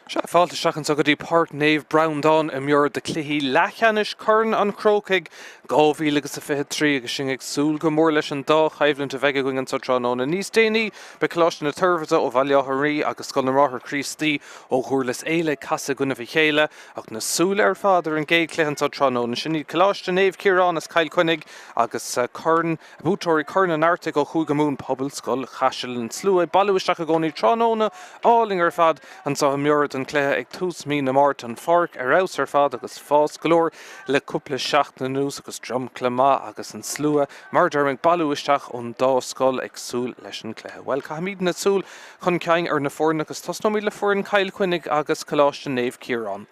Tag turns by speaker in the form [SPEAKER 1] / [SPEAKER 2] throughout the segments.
[SPEAKER 1] Sea, fáilte isteach anseo go dtí Páirc Naomh Breandán i mBiorra do chluichí leathcheannais Chorn an Chrócaigh 2023 agus sinn ag súil go mór leis an dá choimhlint a bheidh againn anseo tráthnóna. Níos déanaí, beidh Coláiste na Toirbhirte ó Bhaile Átha an Rí agus Scoil na mBráithre Críostaí ó Dhúrlas Éile ag casadh i gcoinnibh a chéile ach na súile ar fad ar an gcéad chluiche anseo tráthnóna. Sin iad Coláiste Naomh Ciarán as Cill Chainnigh agus Corn Buaiteoirí Chorn an Artaigh ó Chúige Mumhan, Pobalscoil Chaisil, an slua ag bailiú isteach i gcónaí tráthnóna álainn ar fad anseo i mBiorra don chluiche ag tús mí na Márta. An pháirc ar fheabhas ar fad agus fás go leor le cúpla seachtain anuas agus dromchla maith agus an slua mar a deirim ag bailiú isteach ón dá scoil ag súil leis an gcluiche. Bhuel, caithfimidne súil chun cinn ar na foirne agus tosnóimid le foireann Chill Chainnigh agus Coláiste Naomh Ciarán.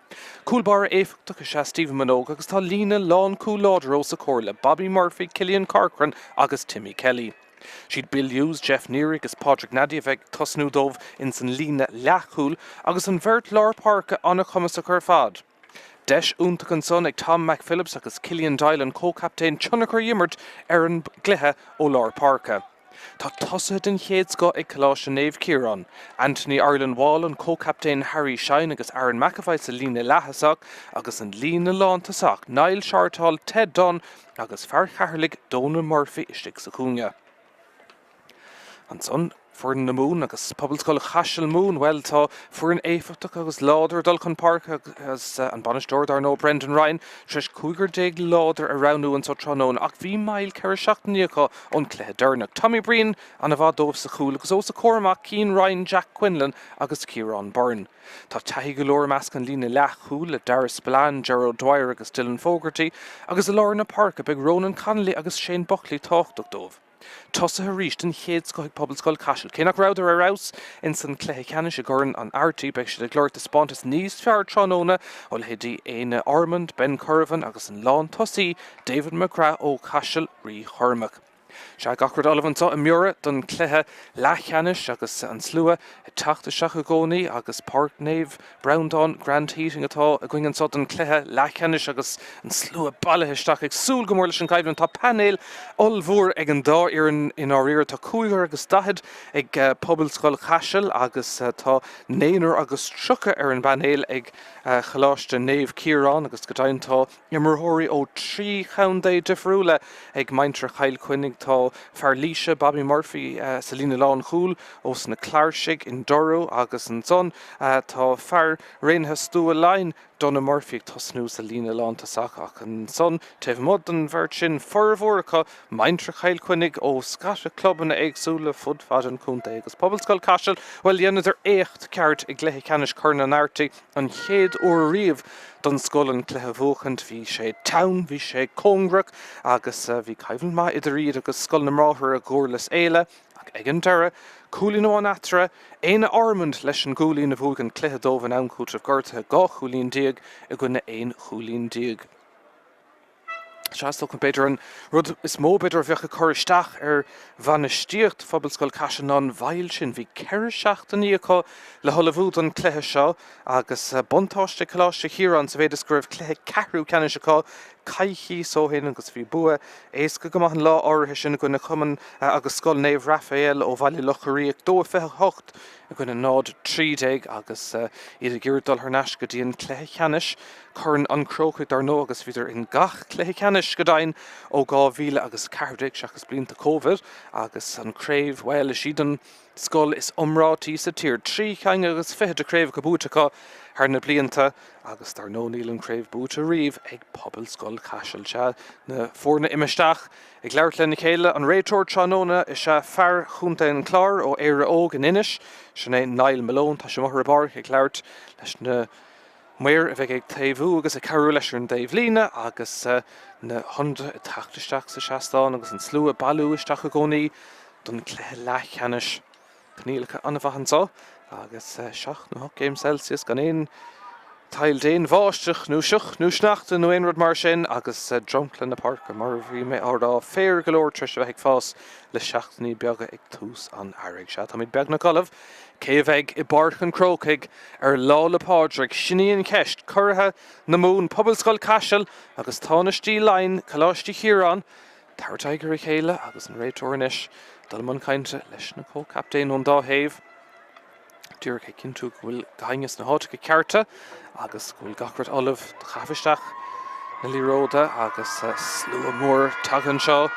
[SPEAKER 1] Cúl báire éifeachtach is ea Stephen Minogue agus tá líne lánchúil láidir os a chomhair le Bobby Murphy, Cillian Corcoran agus Timmy Kelly. Siad Bill Hughes, Jeff Neary agus Pádraig Naddy a bheidh ag tosnú dóibh ins an líne leathchúil agus an bheirt lár páirce an-chumasach ar fad. Deis iontach ansan ag Tom McPhillips agus Cillian Doyle an comhchaptaen tionchar a imirt ar an gcluiche ó lár páirce. Tá tosaithe den chéad scoth ag Coláiste Naomh Ciarán, Anthony Ireland Wall, an comhchaptaen Harry Shine agus Aaron McEvoy sa líne leath-thosach agus an líne lántosach, Niall Shortall, Ted Dunne agus fear Cheatharlaigh Donal Murphy istigh sa chúinne. Ansan, foireann na Mumhan agus Pobalscoil Chaisil Mumhan, bhuel, tá foireann éifeachtach agus láidir ag dul chun páirce agus an bainisteoir, dar ndóigh, Brendan Ryan, tar éis cúigear láidir a roghnú anseo tráthnóna ach bhí moill 4 seachtainí acu ón cluiche deireanach. Tommy Breen an-mhaith dóibh sa chúl agus os a comhair amach Cian Ryan, Jack Quinlan agus Ciarán Byrne. Tá taithí go leor i measc an líne leathchúil le Dara Spillane, Ger O'Dwyer agus Dylan Fogarty agus i lár na páirce beidh Ronan Connolly agus Shane Buckley tábhachtach dóibh. Tosaithe arís den chéad scoth ag Pobalscoil Chaisil. Cé nach rabhadar ar fheabhas ins an cluiche ceannais i gCorn an Artaigh, beidh siad ag lorg taispeántas níos fearr tráthnóna ó leithéidí Éanna Ormond, Ben Curravan agus an lántosaí David McGrath ó Chaiseal, Rí Chormac. Sea, gach rud ullamh anseo i mBiorra don chluiche leathcheannais agus an slua ag teacht isteach i gcónaí agus Páirc Naomh Breandán Grant Heating atá againn anseo don chluiche leathcheannais agus an slua bailithe isteach ag súil go mór leis an gcoimhlint. Tá painéal ollmhór ag an dá fhoireann i ndáiríre. Tá cúigear agus 40 ag Pobalscoil Chaisil agus tá naonúr agus 30 ar an bpainéal ag Choláiste Naomh Ciarán agus go deimhin tá Imreoirí ó thrí chontae difriúla ag muintir Chill Chainnigh. Tá fear Laoise, Bobby Murphy, sa líne lánchúil ós na Cláirsigh i nDurú agus ansan tá fear Raonaithe Stua Laighean, Donagh Murphy ag tosnú sa líne lántosach ach ansan taobh amuigh den bheirt sin, formhór acu muintir Chill Chainnigh ó scata clubanna éagsúla fud fad an chontae agus Pobalscoil Chaisil, bhuel dheineadar éacht ceart i gcluiche ceannais Chorn an Artaigh. An chéad uair riamh don scoil an cluiche a bhuachaint. Bhí sé teann, bhí sé cóngarach agus bhí coimhlint maith idir iad agus Scoil na mBráithre i nDurlas Éile ach ag an deireadh, cúilín amháin eatarthu, Éanna Ormond leis an gcúilín a bhuaigh an cluiche dóibh in am cúitimh gortaithe, 12 chúilín i gcoinne 11 chúilín. Sea, is dócha, b'fhéidir an rud is mó b'fhéidir a bheadh ag cur isteach ar bhainistíocht Phobalscoil Chaisil ná an mhoill sin. Bhí 4 seachtainí acu le hullmhú don chluiche seo agus buntáiste ag Coláiste Chiaráin sa mhéid is go raibh cluiche ceathrú ceannais acu coicíos ó shin agus bhí bua éasca go maith an lá áirithe sin i gcoinne Chumann agus Scoil Naomh Raphael ó Bhaile Locha Riach, 2-28 i gcoinne 0-13 agus iad ag iarraidh dul thar n-ais go dtí an cluiche ceannais. Corn an Chrócaigh dar ndóigh agus bhíodar in gach cluiche ceannais go deimhin ó 2014 seachas blianta Covid agus an craobh, bhuel is iad an scoil is iomráití sa tír. Trí cinn agus fiche de chraobhacha buaite acu thar na blianta agus dar ndóigh níl an chraobh buaite riamh ag Pobalscoil Chaisil. Sea, na foirne imithe isteach ag labhairt lena chéile. An réiteoir tráthnóna is ea fear Chontae an Chláir ó Éire Óg in Inis, sin é Niall Malone. Tá sé amuigh ar an bpáirc ag labhairt leis na maoir a bheidh ag taobhú agus ag cabhrú leis ar an dtaobhlíne agus na hionadaithe ag teacht isteach sa seastán agus an slua ag bailiú isteach i gcónaí don chluiche leathcheannais. Coinníollacha an-mhaith anseo agus 7 nó 8 gcéim Celsius gan aon tadhall d'aon bháisteach nó sioc nó sneachta nó aon rud mar sin agus dromchla na páirce, mar a bhí mé á rá, féar go leor tar éis a bheith ag fás le seachtainí beaga ag tús an earraigh. Sea, táimid beagnach ullamh. Cé a bheidh i bPáirc an Chrócaigh ar Lá 'le Pádraig? Sin í an cheist. Curaithe na Mumhan, Pobalscoil Chaisil agus Tánaistí Laighean, Coláiste Chiaráin, Tabhairt aghaidh ar a chéile agus an réiteoir anois ag dul i mbun cainte leis na comhchaptaein ón dá thaobh. Díreach ag cinntiú go bhfuil gach éinne sna háiteacha cearta agus go bhfuil gach rud ullamh do chaitheamh isteach na liathróide agus slua mór tagtha anseo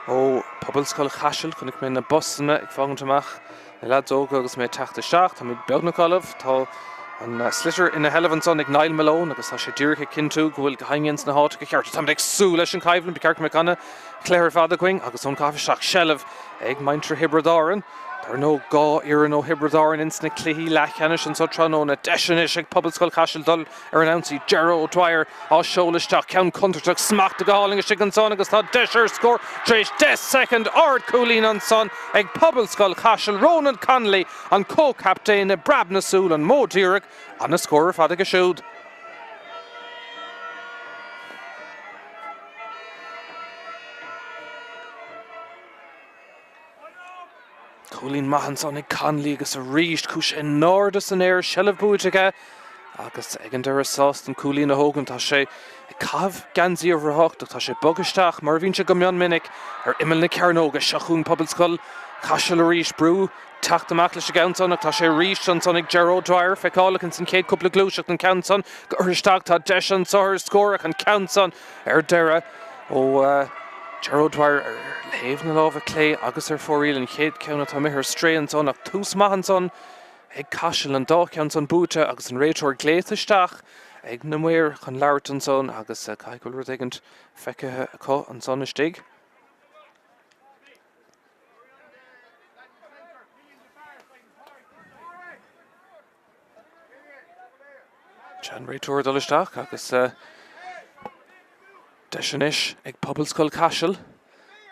[SPEAKER 1] ó Pobalscoil Chaisil. Chonaic mé na busanna ag fágaint amach na leaids óga agus mé ag teacht isteach. Táimid beagnach ullamh. Tá an sliotar ina sheilbh ansan ag Niall Malone agus tá sé díreach ag cinntiú go bhfuil gach éinne sna háiteacha cearta. Táimid ag súil leis an choimhlint. Ba cheart go mbeadh an-chluiche ar fad againn agus ón gcaitheamh isteach seilbh ag muintir Thiobraid Árann. Dar ndóigh, 2 fhoireann ó Thiobraid Árann ins na cluichí leathcheannais anseo tráthnóna. Deis anois ag Pobalscoil Chaisil dul ar an ionsaí. Ger O'Dwyer á seoladh isteach. Ceann contúirteach, smachtaithe go hálainn istigh ansan agus tá deis ar scór tar éis 10 soicind. Ardchúilín ansan ag Pobalscoil Chaisil. Ronan Connolly, an comhchaptaen, ag preab na súl, an modh díreach. Ana-scór ar fad aige siúd. Cúilín maith ansan ag Connolly agus arís chuaigh sé in airde san aer, seilbh buaite aige agus ag an deireadh sásta an cúilín a thógaint. Tá sé ag caitheamh geansaí uimhir 8 ach tá sé bogtha isteach mar a bhíonn sé go mion minic ar imeall na cearnóige. Seo chugainn Pobalscoil Chaisil arís. Brú teacht amach leis an gceann san ach tá sé arís ansan ag Ger O'Dwyer. Feiceálach ins an chéad cúpla gluaiseacht an ceann san curtha isteach. Tá deis anso ar scór ach an ceann san Ar deireadh, ó Ger O'Dwyer ar thaobh na láimhe clé agus ar fóraoil, an chéad cheann atá imithe ar strae ansan ach tús maith ansan ag Caiseal, an dá cheann san buaite agus an réiteoir glaoite isteach ag na maoir chun labhairt ansan agus caithfidh go bhfuil rud éigint feicthe acu ansan istigh. An réiteoir ag dul isteach agus deis anois ag Pobalscoil Chaisil.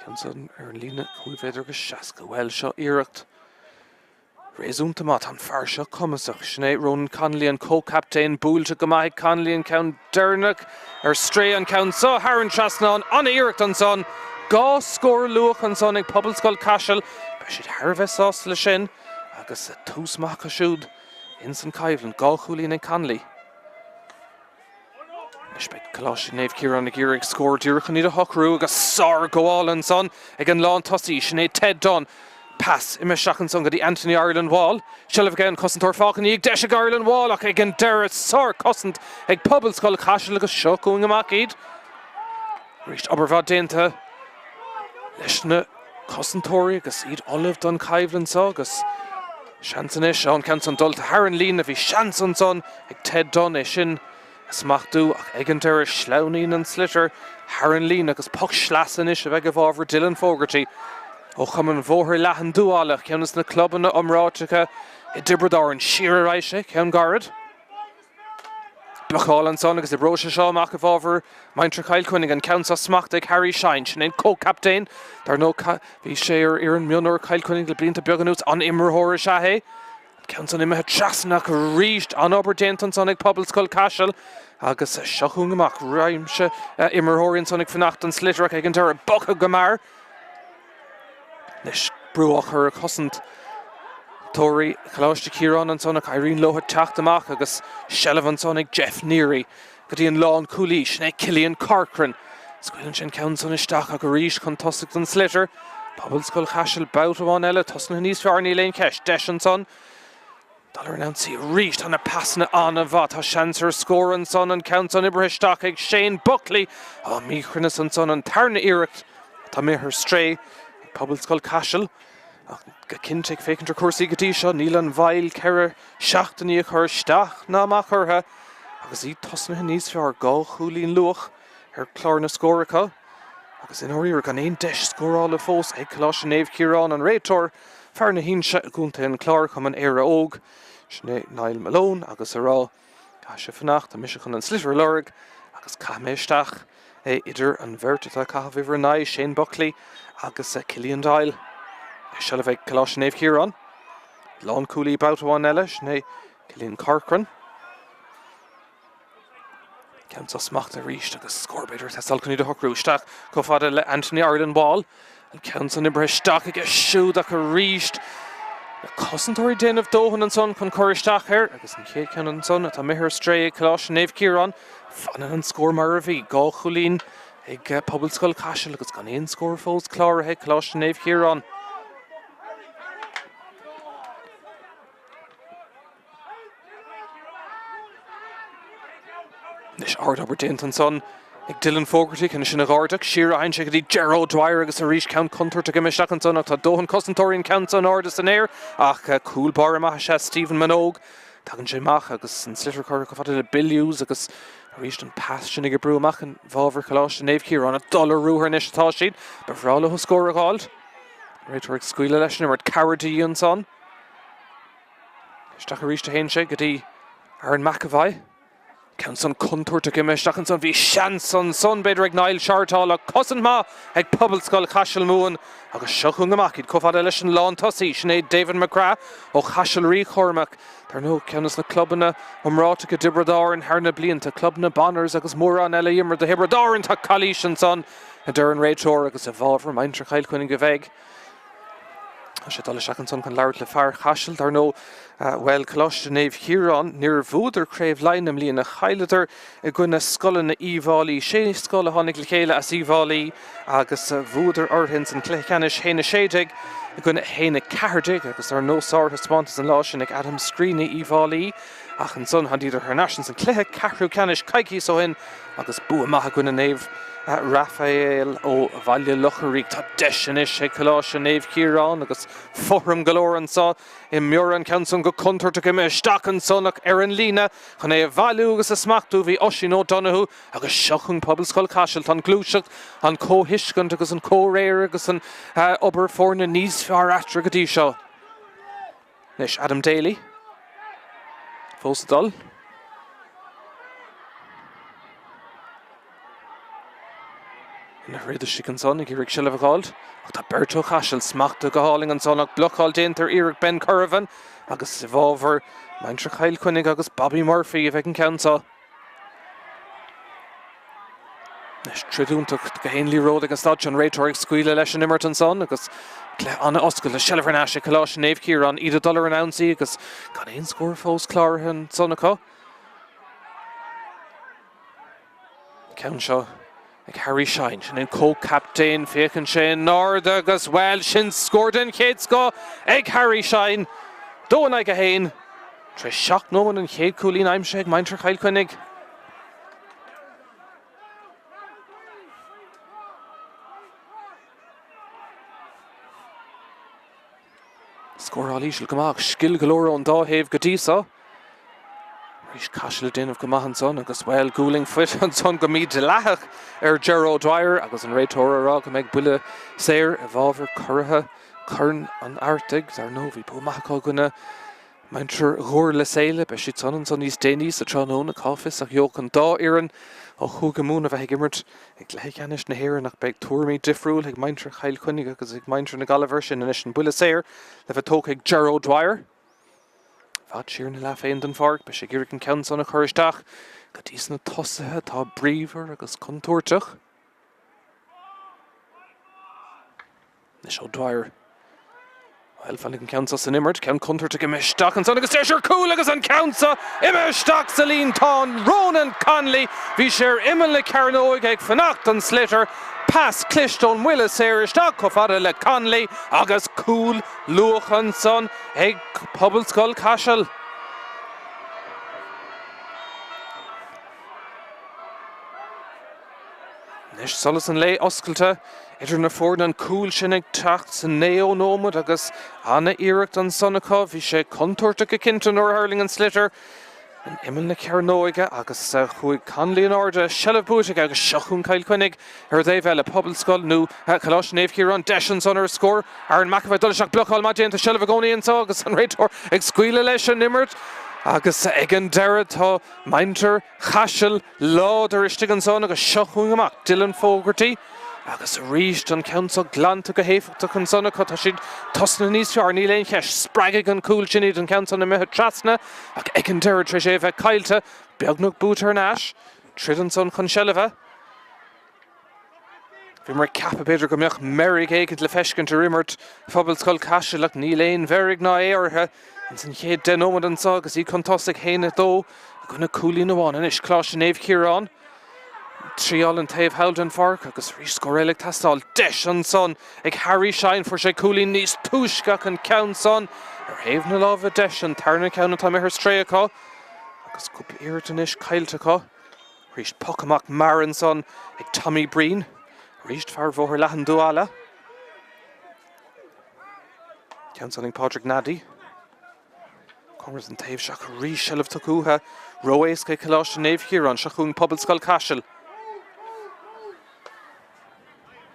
[SPEAKER 1] Ceann san ar an líne 5 mhéadar agus 60. Bhuel, seo iarracht réasúnta maith. Tá an fear seo cumasach. Sin é Ronan Connolly, an comhchaptaen. Buailte go maith ag Connolly an ceann deireanach ar strae an ceann seo thar an trasnán. An-iarracht ansan. 2 scór luach ansan ag Pobalscoil Chaisil. Beidh siad thar a bheith sásta leis sin agus tús maith acu siúd. Ins an choimhlint, 2 chúilín ag Connolly. Anois beidh Coláiste Naomh Ciarán ag iarraidh scór díreach chun iad a shocrú agus sárghabháil ansan ag an lántosaí, sin é Ted Dunne. Pas imithe isteach ansan go dtí Anthony Ireland Wall. Seilbh aige an cosantóir fágtha ina dhiaidh, deis ag Ireland Wall ach ag an deireadh sárchosaint ag Pobalscoil Chaisil agus seo chugainn amach iad. Arís obair mhaith déanta leis na cosantóirí agus iad ullamh don choimhlint seo agus seans anois an ceann san dulta thar an líne. Bhí seans ansan ag Ted Dunne é sin a smachtú ach ag an deireadh sleamhnaíonn an sliotar thar an líne agus poc sleasa anois a bheidh i bhfabhar Dylan Fogarty ó Chumann Bhóthar Leathan Dúbhaile, ceann de na clubanna iomráiteacha i dTiobraid Árann. Siar ar aghaidh sé, ceann gairid. Blocáil ansan agus oibreoidh sé seo amach i bhfabhar muintir Chill Chainnigh. An ceann seo smachtaithe ag Harry Shine. Sin é an comhchaptaen. Dar ndóigh bhí sé ar fhoireann mionúir Chill Chainnigh le blianta beaga anuas. An-imreoir is ea é. An ceann san imithe trasna ach arís an-obair déanta ansan ag Pobalscoil Caiseal agus seo chugainn amach réimse imreoirí ansan ag fanacht don sliotar ach ag an deireadh bogtha go mear. Anois brú á chur ar chosantóirí Choláiste Chiaráin ansan ach éiríonn leo teacht amach agus seilbh ansan ag Jeff Neary go dtí an lánchúlaí, sin é Cillian Corcoran. Scaoileann sé an ceann san isteach ach arís chun tosaigh don sliotar. Pobalscoil Chaisil babhta amháin eile, tosnaithe níos fearr níl aon cheist. Deis ansan. Dul ar an ionsaí arís. Tá na pasanna an-mhaith. Tá seans ar scór ansan. An ceann san oibrithe isteach ag Shane Buckley. Á, míchruinneas ansan. An tarna iarracht atá imithe ar strae ag Pobalscoil Caisil. Ach go cinnte, ag féachaint ar chúrsaí go dtí seo, níl an mhoill 4 seachtainí a chur isteach ná amach orthu agus iad tosnaithe níos fearr. 2 chúilín luach ar chlár na scór acu agus i ndáiríre gan aon deis scórála fós ag Coláiste Naomh Ciarán, an réiteoir. Fear na hInse i gContae an Chláir, Cumann Éire Óg, sin é Niall Malone agus a rá, Caithfidh sibh fanacht, tá mise chun an sliotar a lorg agus caithfidh mé isteach é idir an bheirt atá ag caitheamh uimhir 9, Shane Buckley agus Cillian Doyle. Seilbh ag Coláiste Naomh Ciarán. Lánchúlaí babhta amháin eile, sin é Cillian Corcoran. Ceann seo smachtaithe arís agus scór b'fhéidir ag teastáil chun iad a shocrú. Isteach chomh fada le Anthony Ireland Wall. An ceann san oibrithe isteach aige siúd ach arís na cosantóirí ag déanamh dóthain ansan chun cur isteach air agus an chéad cheann ansan atá imithe ar strae ag Coláiste Naomh Ciarán. Fanann an scór mar a bhí, 2 chúilín ag Pobalscoil Chaisil agus gan aon scór fós cláraithe ag Coláiste Naomh Ciarán. Anois ard-obair déanta ansan ag Dylan Fogarty, ceann sin a dh'ardach siar a théann sé go dtí Ger O'Dwyer agus arís ceann contúirteach imithe isteach ansan ach tá dóthain cosantóirí an ceann san airde san aer ach cúl báire maith is ea Stephen Minogue. Tagann sé amach agus an sliotar curtha chomh fada le Bill Hughes agus arís an pas sin ag oibriú amach i bhfabhar Choláiste Naomh Ciarán. Ag dul ar ruathar anois atá siad. Ba bhreá leo scór a dh'fháilt. An réiteoir ag scaoileadh leis an imirt. Cabhair de dhíth ansan. Isteach arís a théann sé go dtí Aaron McEvoy. Ceann san contúirteach imithe isteach ansan. Bhí seans ansan b'fhéidir ag Niall Shortall ach cosaint maith ag Pobalscoil Chaiseal Mumhan agus seo chugainn amach iad chomh fada leis an lántosaí, sin é David McGrath ó Chaiseal Rí Chormaic. Dar ndóigh, ceann de na clubanna iomráiteacha i dTiobraid Árann thar na blianta, club na Bonners agus mórán eile a d'imir do Thiobraid Árann. Tá calaois ansan, a deir an réiteoir agus i bhfabhar muintir Chill Chainnigh a bheidh. Tá sé ag dul isteach ansan chun labhairt le fear Chaisil, dar ndóigh. Bhuel, Coláiste Naomh Chiarán, níor bhuadar Craobh Laighean i mbliana, chailleadar i gcoinne scoileanna Uíbh Fháilí. Sé scoil a tháinig le chéile as Uíbh Fháilí agus bhuadar orthu ins an cluiche ceannais, 1-16 i gcoinne 1-14 agus dar ndóigh sárthaispeántas an lá sin ag Adam Screeney Uíbh Fháilí. Ach ansan tháinigíodar thar n-ais ins an cluiche ceathrú ceannais coicíos ó shin Agus bua maith i gcoinne Naomh Raphael ó Bhaile Locha Riach. Tá deis anois ag Coláiste Naomh Ciarán agus fothram go leor anso i mBiorra an ceann san go contúirteach imithe isteach ansan ach ar an líne chun é a bhailiú agus a smachtú bhí Oisín O'Donoghue agus seo chugainn Pobalscoil Chaisil. Tá an ghluaiseacht, an chomhthuiscint agus an chomhréir agus an obair foirne níos fearr eatarthu go dtí seo. Anois Adam Daly fós ag dul. Ina throid istigh ansan ag iarraidh seilbh a dh'fháilt ach tá beirt ó Chaiseal smachtaithe go hálainn ansan ach blocáil déanta ar iarracht Ben Curravan agus i bhfabhar muintir Chill Chainnigh agus Bobby Murphy a bheidh an ceann seo. Anois troid iontach gach aon liathróid ag an staid seo, an réiteoir ag scaoileadh leis an imirt ansan agus cluiche an-oscailte, seilbh thar n-ais ag Coláiste Naomh Ciarán, iad ag dul ar an ionsaí agus gan aon scór fós cláraithe ansan acu. Ceann seo ag Harry Shine, sin an comhchaptaen, féachann sé in airde agus, bhuel, sin scór den chéad scoth ag Harry Shine, 2 in aghaidh 1. Tar éis 7 nóiméad an chéad chúilín aimsithe ag muintir Chill Chainnigh. Scóráil íseal go maith ach scil go leor ón dá thaobh go dtí seo. Arís Caiseal ag déanamh go maith ansan agus, bhuel, gualainn faighte ansan go mídhleathach ar Ger O'Dwyer agus an réiteoir ag rá go mbeidh buille saor i bhfabhar curaithe Chorn an Artaigh. Dar ndóigh, bhí bua maith acu i gcoinne muintir Dhurlas Éile. Beidh siad san ansan níos déanaí sa tráthnóna, cá bhfios ach gheobhadh an dá fhoireann ó Chúige Mumhan a bheith ag imirt i gcluiche ceannais na hÉireann ach beidh tuairimí difriúil ag muintir Chill Chainnigh agus ag muintir na Gaillimhe air sin. Anois an buille saor le bheith tógtha ag Ger O'Dwyer. I bhfad siar ina leath féin den pháirc, beidh sé ag iarraidh an ceann san a chur isteach go dtí sna tosaithe atá bríomhar agus contúirteach. Anois O'Dwyer. Bhuel, fanfaidh an ceann seo san imirt. Ceann contúirteach imithe isteach ansan agus deis ar chúl agus an ceann seo imithe isteach sa líontán. Ronan Connolly, bhí sé ar imeall na cearnóige ag fanacht don sliotar. Pas cliste ón mbuille saor isteach chomh fada le Connolly agus cúl luath ansan ag Pobalscoil Chaisil. Anois solas an lae oscailte idir na foirne, an cúl sin ag teacht sa naoú nóiméad agus ana-iarracht ansan acu. Bhí sé contúirteach go cinnte nuair a thuirling an sliotar in imeall na cearnóige agus chuaigh Connolly in airde, seilbh buaite aige agus seo chugainn Cill Chainnigh ar an dtaobh eile, Pobalscoil nó Coláiste Naomh Ciarán, deis ansan ar scór. Aaron McEvoy dul isteach, blocáil maith déanta, seilbh i gcónaí anso agus an réiteoir ag scaoileadh leis an imirt agus ag an deireadh tá muintir Chaisil láidir istigh ansan agus seo chugainn amach Dylan Fogarty agus arís an ceann seo glanta go héifeachtach ansan acu. Tá siad tosnaithe níos fearr, níl aon cheist. Spreagfaidh an cúl sin iad, an ceann san imithe trasna ach ag an deireadh tar éis é a bheith caillte, beagnach buaite thar n-ais. Troid ansan chun seilbhe. Bhíomar ag ceapadh b'fhéidir go mbeadh meirg éicint le feiscint ar imirt Phobalscoil Chaisil ach níl aon mheirg ná aon orthu ins an chéad deich nóiméad anseo agus iad chun tosaigh 1-2 i gcoinne cúilín amháin. Anois Coláiste Naomh Ciarán ag triáil an taobh thall den pháirc agus arís scór eile ag teastáil. Deis ansan ag Harry Shine, fuair sé cúilín níos túisce ach an ceann san ar thaobh na láimhe deise, an tarna ceann atá imithe ar strae acu agus cúpla iarracht anois caillte acu. Arís poc amach mear ansan ag Tommy Breen. Arís fear Bhóthar Leathan Dubh Ealla. Ceann san ag Pádraig Nady. Cóngarach don taobh seo ach arís seilbh tugtha uathu. Ró-éasca ag Coláiste Naomh Chiarán. Seo chugainn Pobalscoil Caiseal.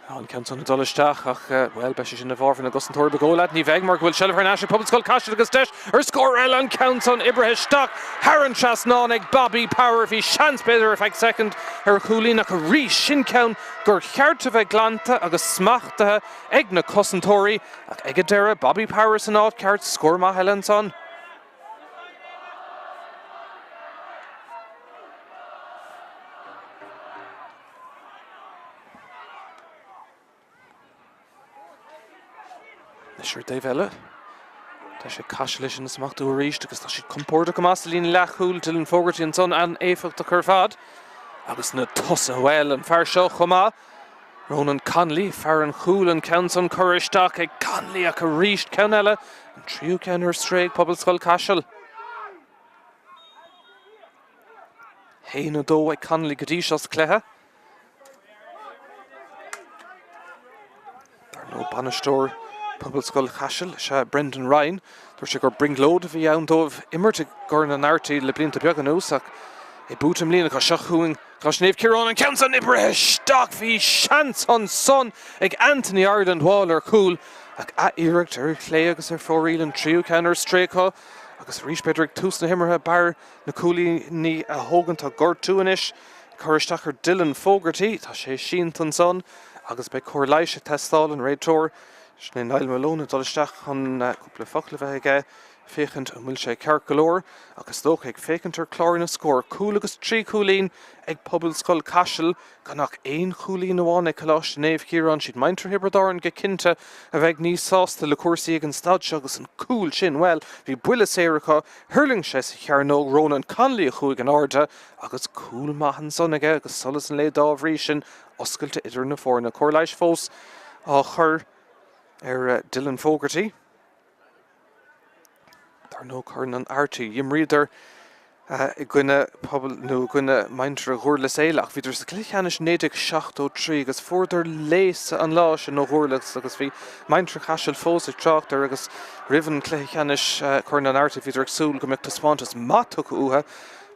[SPEAKER 1] An ceann san ag dul isteach ach, bhuel, beidh sé sin i bhfabhar na gcosantóirí ba dhóigh leat. Ní bheidh mar go bhfuil seilbh thar n-ais ag Pobalscoil Caiseal agus deis ar scór eile an ceann san oibrithe isteach thar an trasnán ag Bobby Power. Bhí seans b'fhéidir ar feadh soicind ar chúilín ach arís sin ceann gur cheart a bheith glanta agus smachtaithe ag na cosantóirí ach ag an deireadh Bobby Power san áit ceart, scór maith eile ansan. Anois ar an dtaobh eile, tá sé Caiseal é sin a smachtú arís agus tá siad compordach go maith sa líne leathchúil. Dylan Fogarty ansan an-éifeachtach ar fad agus na tosaithe, bhuel, an fear seo chomh maith, Ronan Connolly, fear an chúil, an ceann san curtha isteach ag Connolly ach arís ceann eile, an tríú ceann ar strae ag Pobalscoil Caiseal. 1, 2 ag Connolly go dtí seo sa chluiche. Dar ndóigh bainisteoir Pobalscoil Chaisil is ea Brendan Ryan. Dúirt sé gur brionglóid a bhí ann dóibh imirt i gCorn an Fheartaigh le blianta beaga anuas ach é buaite i mbliana. Seo chugainn Coláiste Naomh Ciarán an ceann san oibrithe isteach. Bhí seans ansan ag Anthony Ireland Wall ar chúl ach ath-iarracht ar chlé agus ar fóraoil an tríú ceann ar strae acu agus arís b'fhéidir ag tús na himeartha b'fhearr na cúilíní a thógaint. Tá gortú anois curtha isteach ar Dylan Fogarty. Tá sé sínte ansan agus beidh cóir leighis ag teastáil. An réiteoir, sin é Niall Malone, ag dul isteach chun cúpla focal a bheith aige féachaint an bhfuil sé ceart go leor. Ach is dócha ag féachaint ar chlár na scór, cúl agus 3 chúilín ag Pobalscoil Caiseal gan ach aon chúilín amháin ag Coláiste Naomh Chiaráin. Siad muintir Thiobraid Árann go cinnte a bheidh níos sásta le cúrsaí ag an staid seo agus an cúl sin, bhuel, bhí buille saor acu, Thuirling sé sa chearnóg, Ronan Connolly a chuaigh in airde agus cúl maith ansan aige agus solas an lae dá bhrí sin oscailte idir na foirne. Cóir leighis fós á chur ar Dylan Fogarty. Dar ndóigh Corn an Fheartaigh, d'imríodar i gcoinne pobal nó i gcoinne muintir Dhurlas Éile ach bhíodar sa chluiche ceannais 1973 agus fuaireadar léasadh an lá sin ó Dhurlas agus bhí muintir Chaisil fós ag trácht air agus roimh an chluiche ceannais Corn an Fheartaigh bhíodar ag súil go mbeadh taispeántas maith tugtha uathu.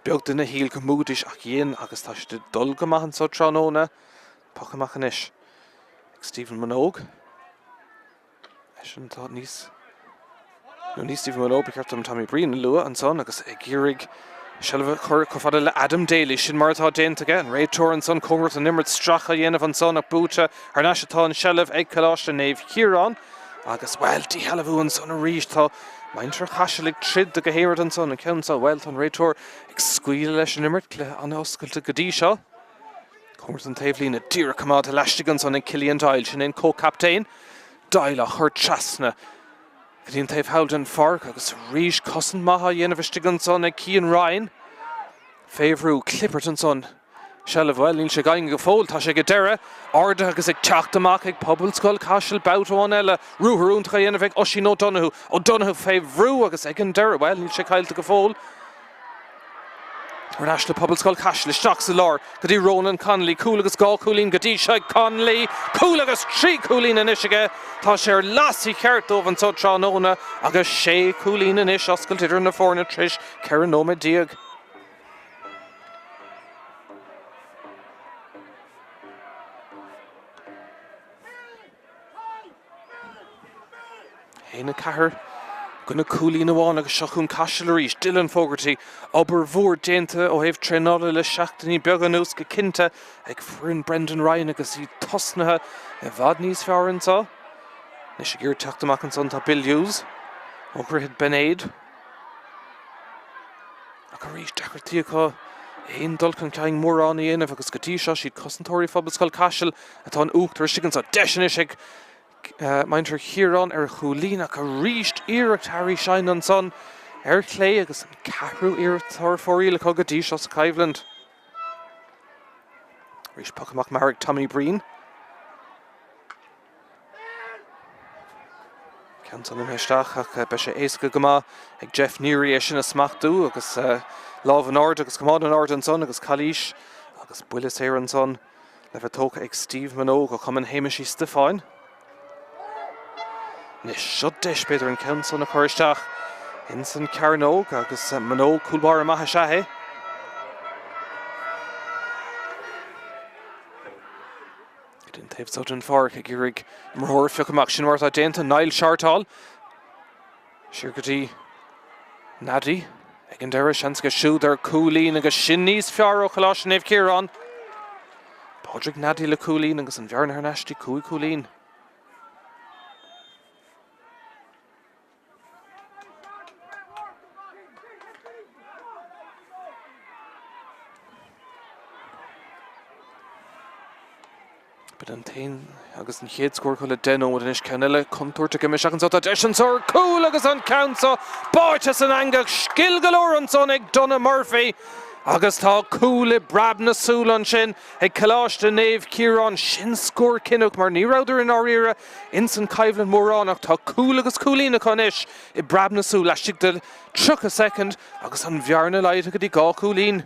[SPEAKER 1] Beag duine a shíl go mbuafaidís ach dhein agus tá siad ag dul go maith anso tráthnóna. Poc amach anois ag Stephen Minogue. Eisean atá níos nó ní Stephen Minogue, ba cheart dom Tommy Breen a lua ansan agus ag iarraidh seilbh a chur chomh fada le Adam Daly. Sin mar atá déanta aige. An réiteoir ansan cóngarach don imirt stracadh a dhéanamh ansan ach buaite thar n-ais atá an seilbh ag Coláiste Naomh Chiarán. Agus, bhuel, díshealbhú ansan arís. Tá muintir Chaisil ag troid do gach aon rud ansan. An ceann seo, bhuel, tá an réiteoir ag scaoileadh leis an imirt. Cluiche an-oscailte go dtí seo. Cóngarach don taobhlíne, díreach coimeádta laistigh ansan ag Cillian Doyle. Sin é an comhchaptaen. Doyle á chur trasna go dtí an taobh thall den pháirc agus arís cosaint maith á dhéanamh istigh ansan ag Cian Ryan. Fé bhrú, clibirt ansan. Seilbh, bhuel, níl sé gainne go fóill. Tá sé ag an deireadh. Ardaithe agus ag teacht amach ag Pobalscoil Caisil babhta amháin eile. Ruathar iontach á dhéanamh ag Oisín O'Donoghue. O'Donoghue fé bhrú agus ag an deireadh, bhuel, níl sé caillte go fóill. Ar ais le Pobalscoil Chaisil, isteach sa lár go dtí Ronan Connolly, cúl agus 2 chúilín go dtí seo ag Connolly, cúl agus 3 chúilín anois aige. Tá sé ar lasadh cheart dóibh anseo tráthnóna agus 6 chúilín anois oscailte idir na foirne tar éis 14 nóiméad. 1, 4 i gcoinne cúilín amháin agus seo chugainn Caiseal arís. Dylan Fogarty, obair mhór déanta ó thaobh traenála le seachtainí beaga anuas go cinnte ag foireann Brendan Ryan agus iad tosnaithe i bhfad níos fearr anseo. Anois ag iarraidh teacht amach ansan tá Bill Hughes ó Dhroichead Bheinn Éid. Ach arís deacrachtaí acu aon dul chun cinn mórán a dhéanamh agus go dtí seo siad cosantóirí Phobalscoil Caiseal atá in uachtar istigh anseo. Deis anois ag Muintir Chiaráin ar chúilín ach arís iarracht Harry Shine ansan ar chlé agus an ceathrú iarracht atá ar fóraoil acu go dtí seo sa choimhlint. Arís poc amach mear ag Tommy Breen. Ceann san imithe isteach ach beidh sé éasca go maith ag Jeff Neary é sin a smachtú agus lámh in airde agus camán in airde ansan agus calaois. Agus buille saor ansan le bheith tógtha ag Steve Minogue ó Chumann Shéamais Uí Stiofáin. Anois seo deis b'fhéidir an ceann san a chur isteach ins an cearnóg agus Minogue cúl báire maith is ea é. Go dtí an taobh so den pháirc ag iarraidh imreoir a phiocadh amach. Sin mar atá déanta, Niall Shortall. Siar go dtí Nadi ag an deireadh, seans aige siúd ar cúilín agus sin níos fearr ó Choláiste Naomh Ciarán. Pádraig Nadi le cúilín agus an bhearna thar n-ais dtí 5 chúilín. B'in an t-aon agus an chéad scór acu le 10 nóiméad anois. Ceann eile contúirteach imithe isteach anso. Tá deis anso ar cúl agus an ceann so báite san eangach. Scil go leor ansan ag Donagh Murphy agus tá cúl i bpreab na súl ansin ag Coláiste Naomh Ciarán. Sin scór cinniúnach mar ní rabhadar i ndáiríre ins an choimhlint mórán ach tá cúl agus cúilín acu anois i bpreab na súl laistigh de 30 soicind agus an bhearna laghdaithe go dtí 2 chúilín.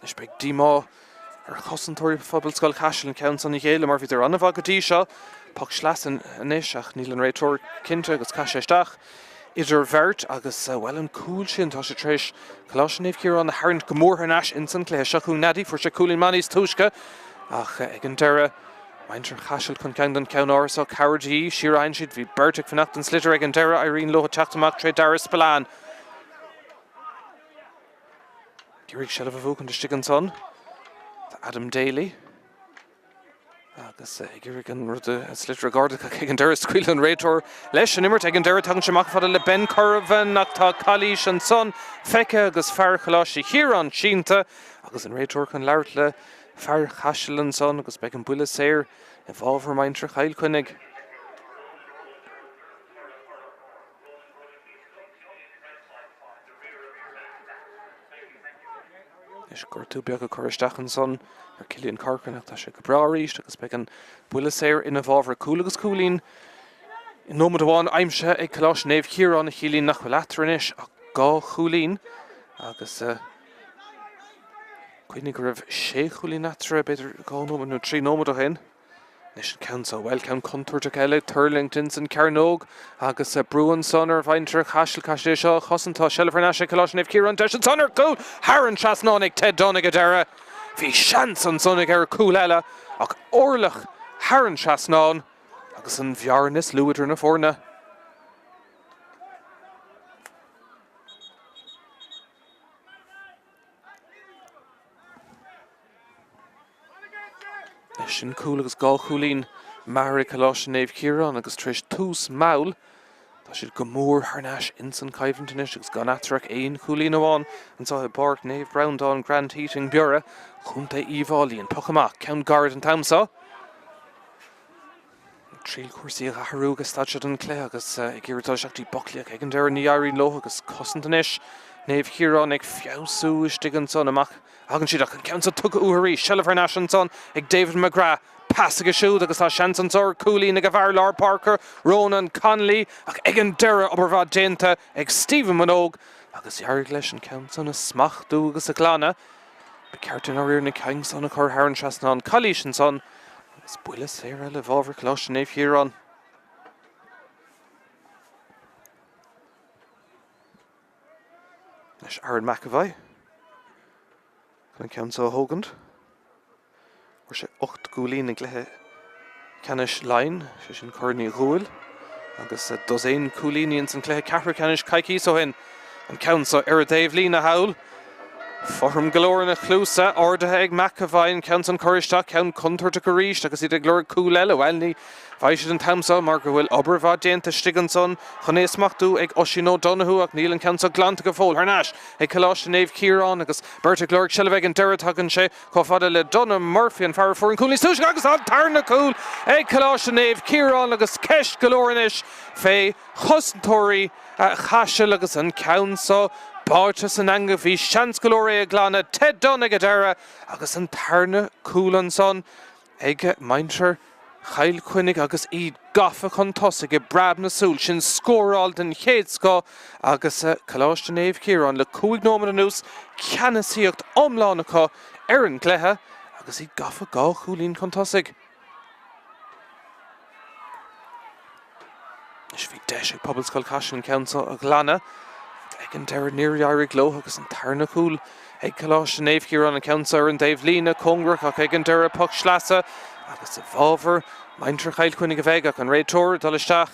[SPEAKER 1] Anois beidh díomá ar chosantóirí Phobalscoil Chaisil an ceann san a ghéilleadh mar bhíodar an-mhaith go dtí seo. Poc sleasa anois ach níl an réiteoir cinnte agus chaith sé isteach idir bheirt agus bhuel an cúl sin tá sé tar éis Coláiste Naomh Ciarán a tharraingt go mór thar n-ais ins an cluiche. Seo chugainn Nadi, fuair sé cúilín maith níos túisce ach ag an deireadh Muintir Chaisil chun ceann den cheann áirithe seo, cabhair de dhíth, siar a théann siad, bhí beirt ag fanacht don sliotar ag an deireadh, éiríonn leo teacht amach tré Dara Spillane. Ag iarraidh seilbh a bhuachaint istigh ansan, tá Adam Daly agus ag iarraidh an rud a sliotar a dh'ardú ach ag an deireadh scaoileann an réiteoir leis an imirt. Ag an deireadh tagann sé amach fada le Ben Corvan ach tá calaois ansan feicthe agus fear Choláiste Chiaráin sínte agus an réiteoir chun labhairt le Fear Chaisil ansan agus beidh an buille saor i bhfabhar muintir Chill Chainnigh. Anois gortú beag ag cur isteach ansan ar Cillian Corcoran ach tá sé go breá arís agus beidh an buille saor ina bhfabhar. Cúl agus cúilín i nóiméad amháin aimsithe ag Coláiste Naomh Chiarán a chiallaíonn nach bhfuil eatarthu anois ach 2 chúilín agus Cuimhnigh go raibh sé chúilín eatarthu, b'fhéidir 2 nóiméad nó 3 nóiméad ó shin. Anois an ceann seo, bhuel, ceann contúirteach eile ag tuirlingt ins an cearnóg agus brú ansan ar mhuintir Chaisil. Caithfidh siad é seo a chosaint. Tá seilbh thar n-ais ag Coláiste Naomh Ciarán. Deis ansan ar chúl thar an trasnán ag Ted Dunne ag an deireadh. Bhí seans ansan aige ar chúl eile ach orlach thar an trasnán agus an bhearna níos lú idir na foirne. Sin cúl agus 2 chúilín mear ag Coláiste Naomh Ciarán agus tar éis tús mall tá siad go mór thar n-ais ins an choimhlint anois agus gan eatarthu ach aon chúilín amháin anseo i bPáirc Naomh Breandán Grand Heating Biorra, Contae Uíbh Fháilí. An poc amach, ceann gairid an t-am seo. Ag triail cúrsaí a athrú ag an staid seo den chluiche agus ag iarraidh dul isteach dtí Buckley ach ag an deireadh ní éiríonn leo agus cosaint anois Naomh Chiaráin ag feabhsú istigh ansan amach a thagann siad ach an ceann seo tugtha uathu arís. Seilbh thar n-ais ansan ag David McGrath. Pas aige siúd agus tá seans anso ar cúilín ag a bhfear lár páirce Ronan Connolly ach ag an deireadh obair mhaith déanta ag Stephen Minogue agus d'éirigh leis an ceann san a smachtú agus a ghlanadh. Ba cheart i ndáiríre na cinn san a chur thar an trasnán. Calaois ansan Agus buille saor eile i bhfabhar Choláiste Naomh Chiarán. Anois Aaron McEvoy chun an ceann seo a thógaint. Fuair sé 8 gcúilín i gcluiche ceannais Laighean, sé sin Corn Uí Dhúill, agus dosaen cúilíní ins an cluiche ceathrú ceannais coicíos ó shin. An ceann seo ar an dtaobhlíne thall. Fothram go leor ina chluasa, ardaithe ag McEvoy, an ceann san curtha isteach, ceann contúirteach arís agus iad ag lorg cúl eile. Bhuel, ní bhfaighidh siad an t-am seo mar go bhfuil obair mhaith déanta istigh ansan chun é a smachtú ag Oisín O'Donoghue ach níl an ceann seo glanta go fóill. Thar n-ais ag Coláiste Naomh Ciarán agus beirt ag lorg seilbh ag an deireadh tagann sé chomh fada le Donagh Murphy, an fear a fuair an cúl níos túisce agus an tarna cúl ag Coláiste Naomh Ciarán agus ceist go leor anois fé chosantóirí Chaisil agus an ceann seo báite san eangach. Bhí seans go leor é a ghlanadh. Ted Dunne ag an deireadh agus an tarna cúl ansan ag muintir Chill Chainnigh agus iad gafa chun tosaigh i bpreab na súl. Sin scóráil den chéad scoth agus Coláiste Naomh Ciarán le 5 nóiméad anuas, ceannasaíocht iomlán acu ar an gcluiche agus iad gafa 2 chúilín chun tosaigh. Anois bhí deis ag Pobalscoil Chaisil an ceann seo a ghlanadh. Ag an deireadh níor éirigh leo agus an tarna cúl ag Coláiste Naomh Ciarán an ceann seo ar an dtaobh líne, cóngarach ach ag an deireadh poc sleasa agus i bhfabhar muintir Chill Chainnigh a bheidh ach an réiteoir ag dul isteach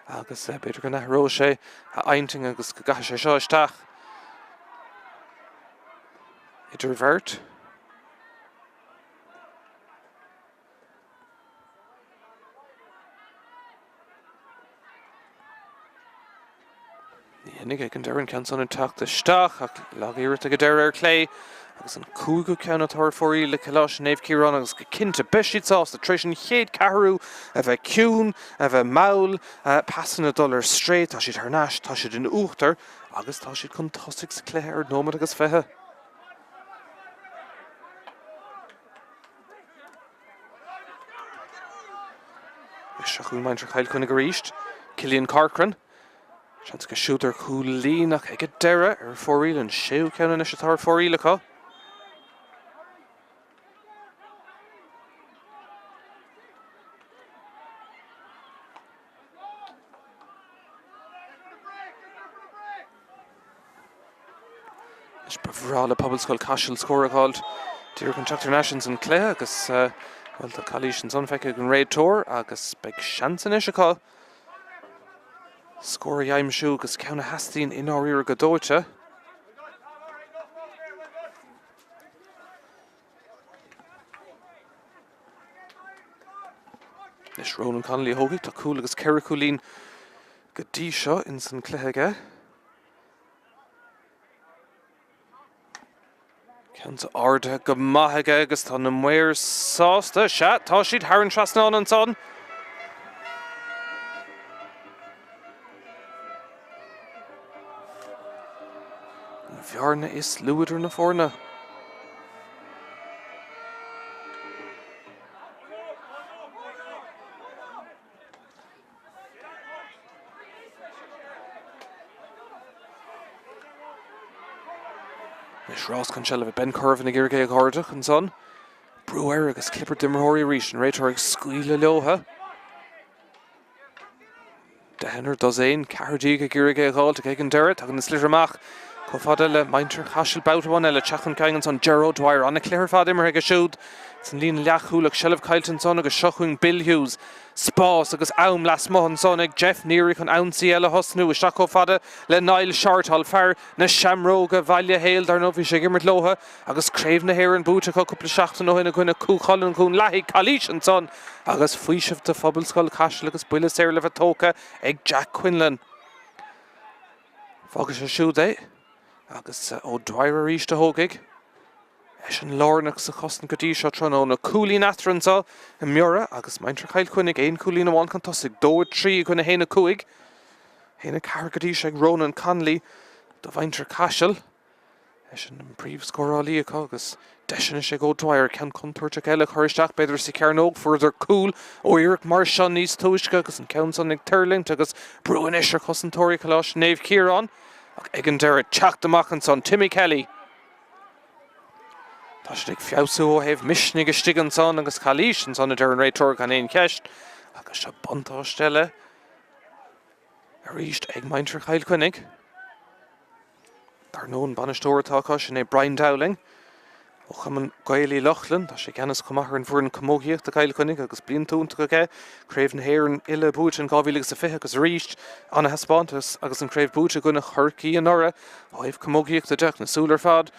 [SPEAKER 1] agus b'fhéidir go n-athróidh sé a intinn agus go gcaithfidh sé seo isteach idir bheirt. Ní tháinig ag an deireadh an ceann san ag teacht isteach ach lag-iarracht ag an deireadh ar clé agus an cúigiú ceann atá ar fóraoil le Coláiste Naomh Ciarán agus go cinnte beidh siad sásta tar éis an chéad ceathrú a bheith ciúin, a bheith mall, pasanna ag dul ar strae, tá siad thar n-ais, tá siad in uachtar agus tá siad chun tosaigh sa chluiche ar nóiméad agus 20. Seo chugainn muintir Chill Chainnigh arís. Cillian Corcoran. Seans aige siúd ar chúilín ach ag an deireadh ar fóraoil an séú ceann anois atá ar fóraoil acu. Anois ba bhreá le Pobalscoil Caiseal scór a fháilt díreach chun teacht thar n-ais ins an cluiche agus bhuel tá calaois ansan feicthe ag an réiteoir agus beidh seans anois acu scór a aimsiú agus ceann a theastaíonn i ndáiríre go dóite. Anois Ronan Connolly a thógfaidh, tá cúl agus 4 chúilín go dtí seo ins an cluiche aige. Ceann ardaithe go maith aige agus tá na maoir sásta. Sea, tá siad thar an trasnán ansan. An bhearna is lú idir na foirne. Anois rás chun seilbhe Ben Corvan ag iarraidh é a dh'ardú ansan. Brú air agus cliobairt d'imreoirí arís, an réiteoir ag scaoileadh leotha. Deichniúr, dosaen, 14 ag iarraidh é a dh'fháilt ach ag an deireadh tagann an sliotar amach chomh fada le muintir Chaisil babhta amháin eile. Teacht chun cinn ansan Ger O'Dwyer, an-chluiche ar fad imeartha aige siúd san líne leathchúil ach seilbh caillte ansan agus seo chugainn Bill Hughes. Spás agus am lasmuigh ansan ag Jeff Neary chun ionsaí eile a thosnú. Isteach chomh fada le Niall Shortall, fear na Seamróige Bhaile Héil, dar ndóigh bhí sé ag imirt leotha agus Craobh na hÉireann buaite acu cúpla seachtain ó shin i gcoinne Chú Chulainn Dhún Lathaí. Calaois ansan agus faoiseamh do Phobalscoil Chaisil agus buille saor le bheith tógtha ag Jack Quinlan. Fágfaidh sé siúd é agus O'Dwyer arís a thógfaidh. Eisean lárnach sa chosaint go dtí seo tráthnóna. Cúilín eatarthu anseo i mBiorra agus muintir Chill Chainnigh aon chúilín amháin chun tosaigh, 2, 3 i gcoinne 1, 5. 1, 4 go dtí seo ag Ronan Connolly do mhuintir Chaisil. Eisean an príomhscórálaí acu agus deis anois ag O'Dwyer ceann contúirteach eile a chur isteach, b'fhéidir sa chearnóg. Fuaireadar cúl ó iarracht mar seo níos túisce agus an ceann san ag tuirlingt agus brú anois ar chosantóirí Choláiste Naomh Ciarán ach ag an deireadh teacht amach ansan Timmy Kelly. Tá siad ag feabhsú ó thaobh misnigh istigh ansan agus calaois ansan a deir an réiteoir gan aon cheist agus seo buntáiste eile arís ag muintir Chill Chainnigh. Dar ndóigh an bainisteoir atá acu sin é Brian Dowling ó Chumann Gael Uí Lochlainn. Tá sé i gceannas chomh maith ar an bhfoireann camógaíochta Cill Chainnigh agus blianta iontach aige, Craobh na hÉireann uile buaite in 2020 agus arís ana-thaispeántas agus an chraobh buaite i gcoinne Chorcaí anuraidh. Ó thaobh camógaíochta de, na súile ar fad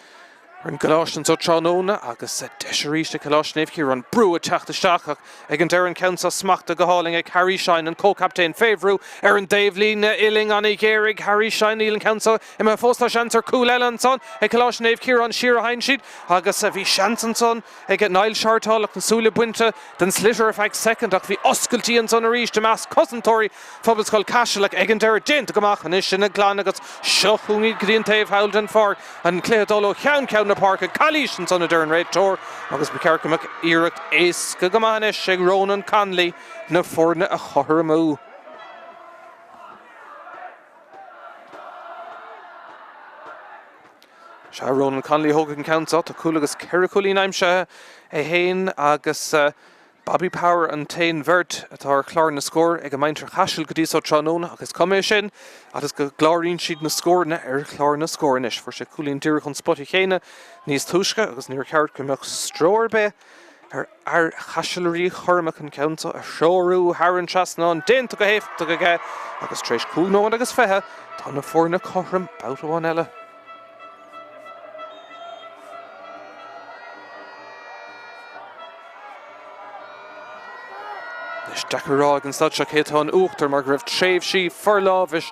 [SPEAKER 1] ar an gcoláiste anseo tráthnóna agus deis arís ag Coláiste Naomh Ciarán brú ag teacht isteach ach ag an deireadh an ceann seo smachtaithe go hálainn ag Harry Shine, an comhchaptaen fé bhrú ar an dtaobhlíne uillinn an-ghéar ag Harry Shine níl an ceann seo imithe fós tá seans ar chúl eile ansan ag Coláiste Naomh Ciarán siar a théann siad agus bhí seans ansan ag Niall Shortall ach na súile bainte den sliotar ar feadh soicind ach bhí oscailtí ansan arís i measc cosantóirí Phobalscoil Caiseal ach ag an deireadh déanta go maith anois ina glan agus seo chugainn go dtí an taobh thall den pháirc. An cluiche ag dul ó cheann ceann na. na páirce. Calaois ansan a deir an réiteoir agus ba cheart go mbeadh iarracht éasca go maith anois ag Ronan Connolly na foirne a chothromú. Sea, Ronan Connolly a thógfaidh an ceann seo. Tá cúl agus 4 chúilín aimsithe é féin agus Bobby Power an t-aon bheirt atá ar chlár na scór ag muintir Chaisil go dtí so tráthnóna ach is cuma é sin fhad is go gcláraíonn siad na scóranna ar chlár na scór anois. Fuair sé cúilín díreach ón spota chéanna níos túisce agus níor cheart go mbeadh stró ar bith ar fhear Chaisil Rí Chormac an ceann seo a threorú thar an trasnán. Déanta go héifeachtach aige agus tar éis 5 nóiméad agus 20 tá na foirne cothrom babhta amháin eile. Anois, deacair a rá ag an staid seo cé atá in uachtar mar go raibh tréimhsí forlámhais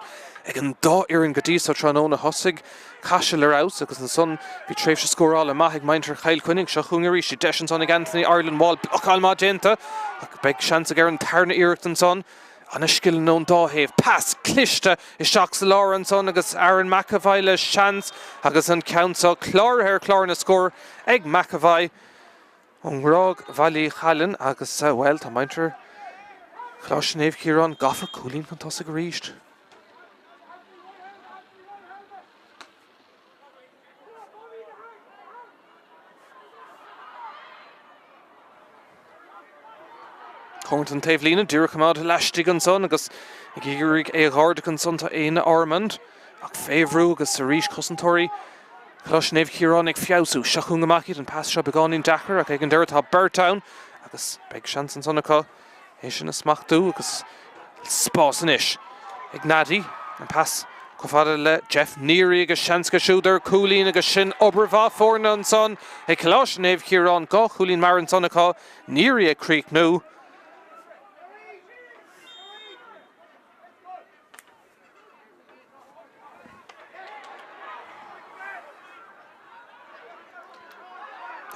[SPEAKER 1] ag an dá fhoireann go dtí so tráthnóna. Thosaigh Caiseal ar fheabhas agus ansan bhí tréimhse scórála maith ag muintir Chill Chainnigh. Seo chugainn arís í. Deis ansan ag Anthony Ireland Wall. Blocáil maith déanta ach beidh seans aige ar an tarna iarracht ansan. Ana-scileanna ón dá thaobh. Pas cliste isteach sa lár ansan agus Aaron McEvoy le seans agus an ceann seo cláraithe ar chlár na scór ag McEvoy ón nGráig Bhaile Challain agus, bhuel, tá muintir Choláiste Naomh Ciarán gafa cúilín chun tosaigh arís. Cóngarach don taobhlíne, díreach coimeád laistigh ansan agus ag iarraidh é a dh'ardú ansan tá Éanna Ormond ach fé bhrú agus arís cosantóirí Choláiste Naomh Ciarán ag feabhsú. Seo chugainn amach iad, an pas seo beagáinín deacair ach ag an deireadh tá beirt ann agus beidh seans ansan acu. É sin a smachtú agus spás anois ag Nadi. An pas chomh fada le Jeff Neary agus seans aige siúd ar chúilín agus sin obair mhaith foirne ansan ag Coláiste Naomh Ciarán. 2 chúilín mear ansan acu. Neary ag críochnú.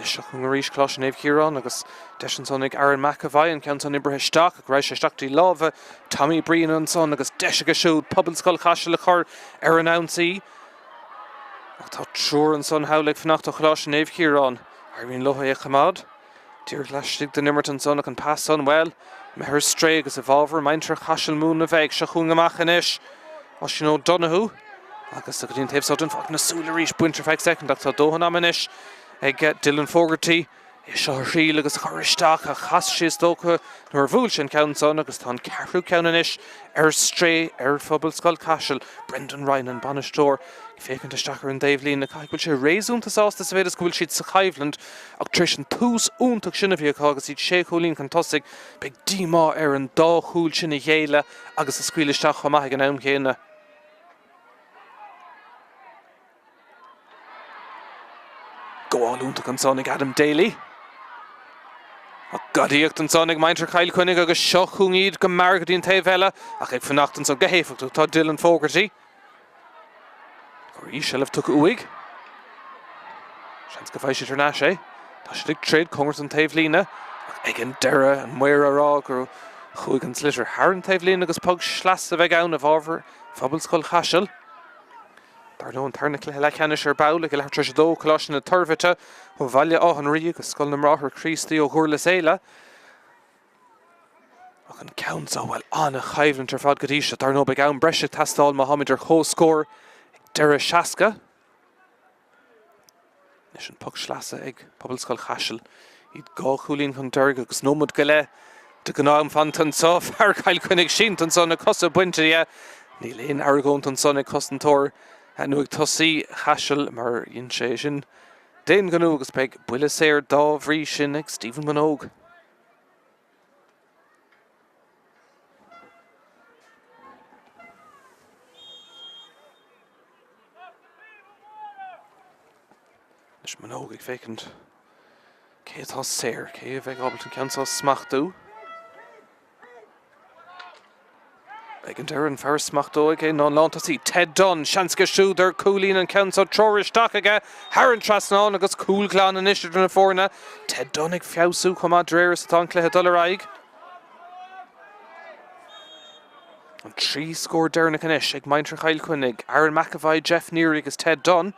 [SPEAKER 1] Seo chugainn arís Coláiste Naomh Ciarán agus deis ansan ag Aaron McEvoy an ceann san oibrithe isteach ach raghaidh sé isteach dtí lámha Tommy Breen ansan agus deis aige siúd Pobalscoil Chaisil a chur ar an ionsaí. Ach tá triúr ansan thall ag fanacht ó Choláiste Naomh Ciarán. Éiríonn leo é a choimeád. Díreach laistigh den imirt ansan ach an pas san, bhuel, imithe ar strae agus i bhfabhar muintir Chaiseal Mumhan a bheidh. Seo chugainn amach anois Oisín O'Donoghue agus go dtí an taobh so den pháirc na súile arís bainte ar feadh soicind ach tá dóthain ama anois ag Dylan Fogarty é seo a thriail agus a chur isteach ach chas sé is dócha nuair a bhuail sé an ceann san agus tá an ceathrú ceann anois ar strae ar Phobalscoil Caiseal. Brendan Ryan an bainisteoir ag féachaint isteach ar an dtaobhlíne. Caithfidh go bhfuil sé réasúnta sásta sa mhéid is go bhfuil siad sa choimhlint Ach tar éis an tús iontach sin a bhí acu agus iad sé chúilín chun tosaigh, beidh díomá air an dá chúl sin a ghéilleadh agus a scaoileadh isteach chomh maith ag an am chéanna. Gabháil iontach ansan ag Adam Daly. Ach gadaíocht ansan ag muintir Chill Chainnigh agus seo chugainn iad go mear go dtí an taobh eile ach ag fanacht ansan go héifeachtach tá Dylan Fogarty. Arís seilbh tugtha uaidh. Seans go bhfaighidh siad thar n-ais é. Tá siad ag troid cóngarach don taobhlíne ach ag an deireadh an maor á rá gur chuaigh an sliotar thar an taobhlíne agus poc sleasa a bheidh ann i bhfabhar Phobalscoil Chaisil. Dar ndóigh an tarna cluiche leathcheannais ar ball ag a leathuair tar éis a dó, Coláiste na Toirbhirte ó Bhaile Átha an Rí agus Scoil na mBráithre Críostaí ó Dhurlas Éile. Ach an ceann seo, bhuel, an-choimhlint ar fad go dtí seo. Dar ndóigh, beidh am breise ag teastáil má tháimid ar comhscór ag deireadh 60. Anois an poc sleasa ag Pobalscoil Chaisil. Iad 2 chúilín chun deiridh agus nóiméad go leith de ghnáth-am fanta anseo. Fear Chill Chainnigh sínte ansan, na cosa bainte dhe. Níl aon argóint ansan ag cosantóir nó ag tosaí Chaisil mar dhein sé sin d'aon ghnó agus beidh buille saor dá bhrí sin ag Stephen Minogue. Anois Minogue ag féachaint cé atá saor, cé a bheidh ábalta an ceann seo a smachtú. Ag an deireadh an fear a smachtóidh é ná an lántosaí Ted Dunne. Seans aige siúd ar chúilín an ceann seo treoraithe isteach aige thar an trasnán agus cúl glan anois idir na foirne. Ted Dunne ag feabhsú chomh maith de réir is atá an cluiche ag dul ar aghaidh. An 3 scór deireanach anois ag muintir Chill Chainnigh, Aaron McEvoy, Jeff Neary agus Ted Dunne.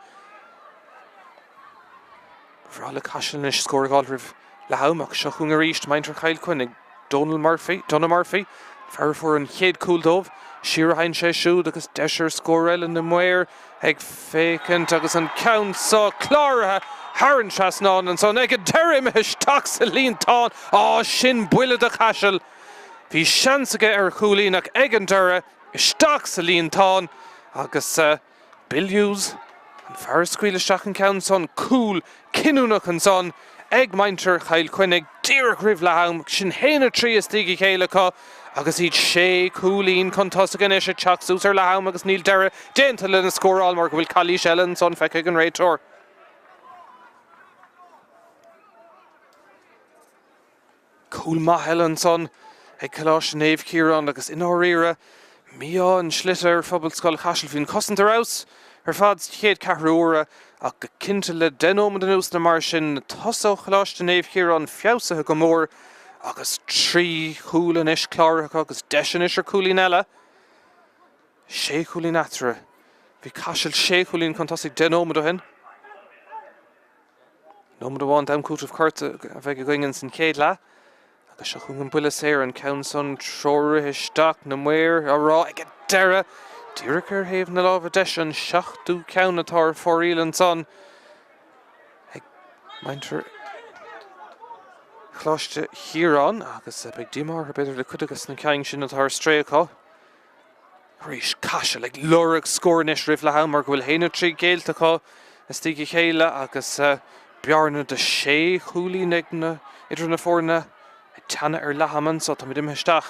[SPEAKER 1] Ba bhreá le Caiseal anois scór a fháil roimh leath am ach seo chugainn arís muintir Chill Chainnigh. Donal Murphy, Donagh Murphy, fear a fuair an chéad cúl dóibh. Siar a théann sé siúd agus deis ar scór eile na maoir ag féachaint agus an ceann seo cláraithe thar an trasnán ansan ag an deireadh imithe isteach sa líontán. Á, sin buille do Chaiseal! Bhí seans aige ar chúilín ach ag an deireadh isteach sa líontán agus. Bill Hughes, an fear a scaoil isteach an ceann san, cúl cinniúnach ansan ag muintir Chill Chainnigh díreach roimh leath am, sin 1-3 istigh a chéile acu agus iad sé chúilín chun tosaigh anois ag teacht suas ar leath am agus níl deireadh déanta lena scóráil mar go bhfuil calaois eile ansan feicthe ag an réiteoir. Cúl maith eile ansan ag Coláiste Naomh Ciarán agus i ndáiríre, mí-ádh an slite ar Phobalscoil Chaisil. Bhí an chosaint ar fheabhas ar fad sa chéad ceathrú uaire ach go cinnte le deich nóiméad anuas nó mar sin, na tosaithe ó Choláiste Naomh Ciarán feabhsaithe go mór agus trí chúl anois cláraithe acu agus deis anois ar chúilín eile. Sé chúilín eatarthu. Bhí Caiseal sé chúilín chun tosaigh deich nóiméad ó shin. Nóiméad amháin d'am cúitimh gorta a bheidh againn ins an chéad leath agus seo chugainn an buille saor, an ceann san treoraithe isteach, na maoir á rá ag an deireadh, díreach ar thaobh na láimhe deise, an seachtú ceann atá ar fóraoil ansan ag muintir Choláiste Chiaráin agus beidh díomá orthu b'fhéidir le cuid de na cinn sin atá ar strae acu. Arís, Caiseal ag lorg scór anois roimh leath am mar go bhfuil 1-3 géillte acu istigh a chéile agus bearna de sé chúilín ag na idir na foirne ag teannadh ar leath ama anseo. Táimid imithe isteach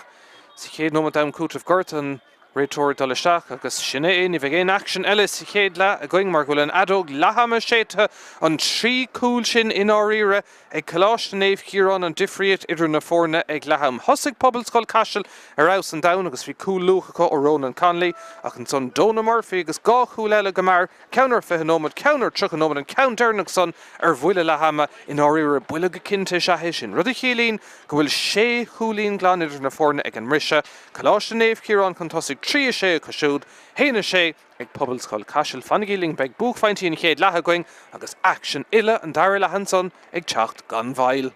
[SPEAKER 1] sa chéad nóiméad d'am cúitimh gorta, an réiteoir ag dul isteach agus sin é. Ní bheidh aon aicsean eile sa chéad leath againn mar go bhfuil an fheadóg leath ama séidte, an trí chúl sin i ndáiríre Ag Coláiste Naomh Ciarán an difríocht idir na foirne ag leath am. Thosaigh Pobalscoil Caiseal ar fheabhas an domhain agus bhí cúl luath acu ó Ronan Connolly ach ansan Donagh Murphy agus dhá chúl eile go mear, ceann ar 20 nóiméad, ceann ar 30 nóiméad, an ceann deireanach san ar bhuille leath ama. I ndáiríre buille go cinnte is ea é sin, rud a chiallaíonn go bhfuil sé chúilín glan idir na foirne ag an mbriseadh. Coláiste Naomh Ciarán chun tosaigh 3 6 acu siúd, 1 6. Ag Pobalscoil Caiseal, fanaigí linn, beidh buaicphointí an chéad leath againn agus aicsean uile an dara leath ansan ag teacht gan mhoill.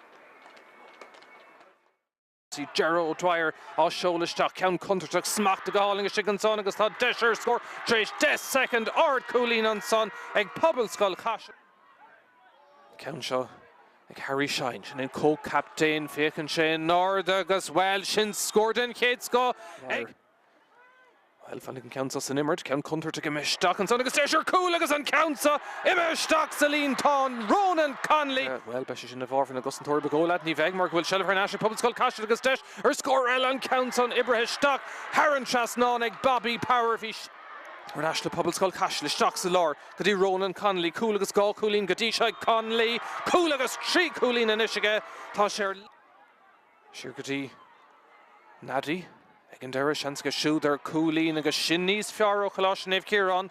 [SPEAKER 1] Ger O'Dwyer á seoladh isteach, ceann contúirteach smachtaithe go hálainn istigh ansan agus tá deis ar scór tar éis 10 soicind, ardchúilín ansan ag Pobalscoil Chaisil. Ceann seo ag Harry Shine, sin an comhchaptaen, féachann sé in airde agus, bhuel, sin scór den chéad scoth ag. Bhuel, fanfaidh an ceann seo san imirt, ceann contúirteach imithe isteach ansan agus deis ar chúl agus an ceann seo imithe isteach sa líontán, Ronan Connolly! Bhuel, beidh sé sin i bhfabhar na gcosantóirí ba dhóigh leat. Ní bheidh mar go bhfuil seilbh thar n-ais ag Pobalscoil Caiseal agus deis ar scór eile, an ceann san oibrithe isteach thar an trasnán ag Bobby Power. Bhí thar n-ais le Pobalscoil Caiseal isteach sa lár go dtí Ronan Connolly, cúl agus dhá chúilín go dtí seo ag Connolly, cúl agus trí chúilín anois aige. Tá sé ar. Siar go dtí Nadi ag an deireadh, seans aige siúd ar chúilín agus sin níos fearr ó Choláiste Naomh Ciarán.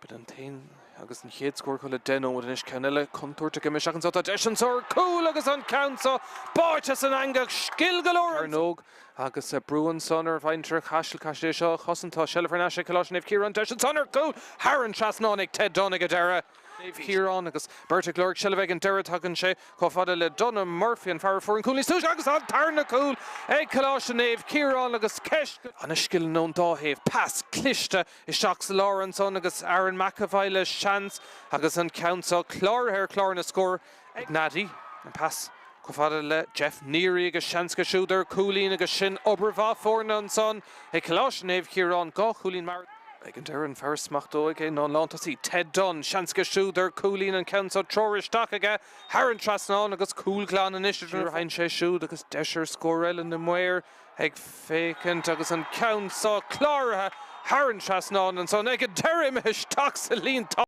[SPEAKER 1] B'in an t-aon agus an chéad scór acu le 10 nóiméad anois. Ceann eile contúirteach imithe isteach anseo. Tá deis anseo ar chúl agus an ceann seo báite san eangach. Scil go leor ar ndóigh agus brú ansan ar mhuintir Chaisil. Caithfidh siad é seo a chosaint. Tá seilbh thar n-ais ag Coláiste Naomh Ciarán. Deis ansan ar chúl thar an trasnán ag Ted Dunne ag an deireadh. Naomh Ciarán agus beirt ag lorg seilbh ag an deireadh. Tagann sé chomh fada le Donagh Murphy, an fear a fuair an cúl níos túisce agus an tarna cúl ag Coláiste Naomh Ciarán agus ceist go. Ana-scileanna ón dá thaobh. Pas cliste isteach sa lár ansan agus Aaron McEvoy le seans agus an ceann seo cláraithe ar chlár na scór ag Nadi. An pas chomh fada le Jeff Neary agus seans aige siúd ar chúilín agus sin obair mhaith foirne ansan ag Coláiste Naomh Ciarán. Dhá chúilín mar. Ag an deireadh, an fear a smachtóidh é ná an lántosaí Ted Dunne. Seans aige siúd ar chúilín, an ceann seo treoraithe isteach aige thar an trasnán agus cúl glan anois idir na. Sheinn sé siúd agus deis ar scór eile na maoir ag féachaint agus an ceann seo cláraithe thar an trasnán ansan ag an deireadh imithe isteach sa líontán.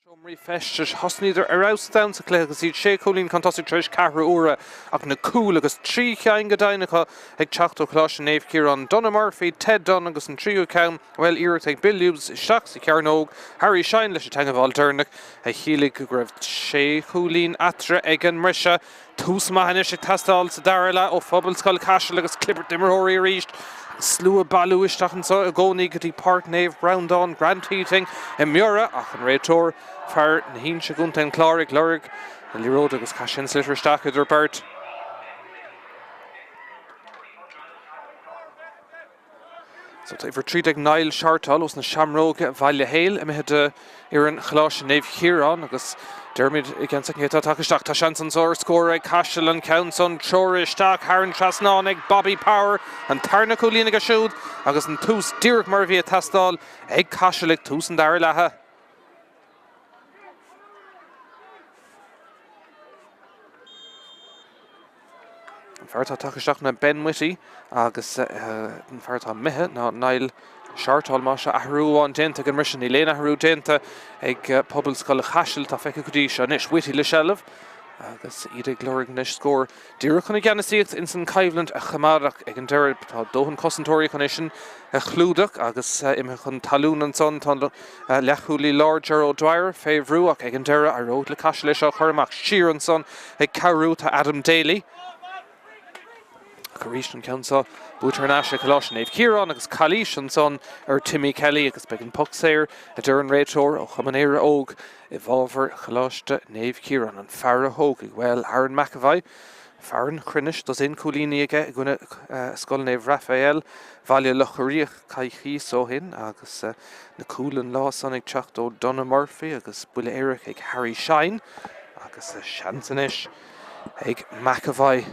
[SPEAKER 1] Seomraí feistis. Thosnaíodar ar fheabhas an domhan sa chluiche agus iad sé chúilín chun tosaigh tar éis ceathrú uaire ach na cúil agus 3 cheann go deimhin acu ag teacht ó Choláiste Naomh Ciarán. Donagh Murphy, Ted Dunne agus an tríú ceann, bhuel, iarracht ag Bill Hughes isteach sa chearnóg, Harry Shine leis an teagmháil deireanach a chiallaigh go raibh sé chúilín eatarthu ag an mbriseadh. Tús maith anois ag teastáil sa dara leath ó Phobalscoil Chaisil agus clibirt d'imreoirí arís. An slua ag bailiú isteach anseo i gcónaí go dtí Páirc Naomh Breandán, Grant Heating i mBiorra ach an réiteoir, fear na hInse i gContae an Chláir ag lorg na liathróide agus chaith sé an sliotar isteach idir beirt. So tá uimhir 13 Niall Shortall ós na Seamróga Bhaile Héil imithe de fhoireann Choláiste Naomh Chiarán agus déarfaimid i gceann soicind cé atá tagtha isteach. Tá seans anso ar scór ag Caiseal an ceann san treoraithe isteach thar an trasnán ag Bobby Power, an tarna cúilín aige siúd agus an tús díreach mar a bhí ag teastáil ag Caiseal ag tús an dara leatha. An fear atá tagtha isteach ná Ben Whitty agus an fear atá imithe ná Niall Shortall. Más ea athrú amháin déanta ag an mbriseadh, níl aon athrú déanta ag Pobalscoil Chaisil atá feicthe go dtí seo. Anois Whitty le seilbh agus iad ag lorg anois scór díreach chun a gceannasaíocht ins an choimhlint a choimeád ach ag an deireadh tá dóthain cosantóirí chun é sin a chlúdach agus imithe chun talún ansan tá an leathchúlaí láir Ger O'Dwyer fé bhrú ach ag an deireadh éireoidh le Caiseal é seo a chur amach siar ansan ag cabhrú tá Adam Daly ach arís an ceann seo buaite thar n-ais ag Coláiste Naomh Ciarán agus calaois ansan ar Timmy Kelly agus beidh an poc saor a deir an réiteoir ó Chumann Éire Óg i bhfabhar Choláiste Naomh Ciarán, an fear a thógfaidh, bhuel, Aaron McEvoy, fear an chruinnis, dosaen cúilíní aige i gcoinne Scoil Naomh Raphael, Bhaile Locha Riach, coicíos ó shin agus na cúil an lá san ag teacht ó Donagh Murphy agus buille éirice ag Harry Shine agus seans anois ag McEvoy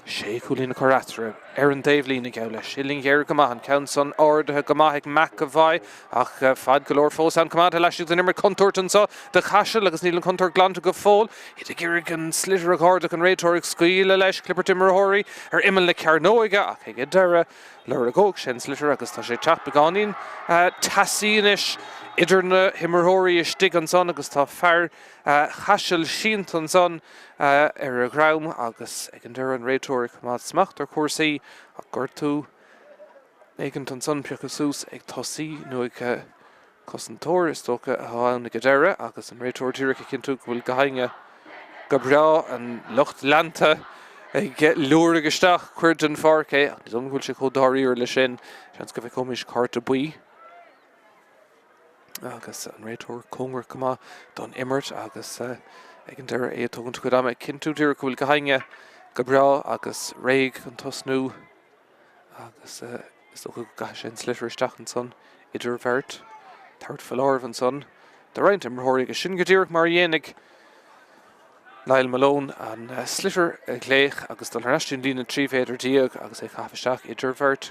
[SPEAKER 1] sé chúilín a chur eatarthu ar an dtaobhlíne, geall leis. Uillinn ghéar go maith, an ceann san ardaithe go maith ag McEvoy ach fad go leor fós ann coimeádta laistigh den imirt. Contúirt anseo do Chaiseal agus níl an chontúirt glanta go fóill. Iad ag iarraidh an sliotar a dh'ardú ach an réiteoir ag scaoileadh leis. Clibirt imreoirí ar imeall na cearnóige ach ag an deireadh lorgóidh sé an sliotar agus tá sé ag teacht beagáinín teasaí anois idir na himreoirí istigh ansan agus tá fear Chaisil sínte ansan ar a dhroim agus ag an deireadh an réiteoir ag coimeád smacht ar chúrsaí ach gortú éigint ansan pioctha suas ag tosaí nó ag cosantóir is dócha atá ann ag an deireadh agus an réiteoir díreach ag cinntiú go bhfuil gach éinne go breá, an lucht leanta ag liúirigh isteach cuid den pháirc é ach ní dóigh liom go bhfuil sé chomh dáiríre le sin, seans go bhfeicfimid cárta buí. Agus an réiteoir cóngarach go maith don imirt agus ag an deireadh é ag tógaint a chuid ama ag cinntiú díreach go bhfuil gach éinne go breá agus réidh chun tosnú agus is dócha go gcaithfidh sé an sliotar isteach ansan idir bheirt. Tabhairt foláireamh ansan do roinnt imreoirí agus sin go díreach mar a dhéanfaidh Niall Malone an sliotar a ghlaoch agus dul thar n-ais dtí an líne 13 mhéadar agus é a chaitheamh isteach idir bheirt.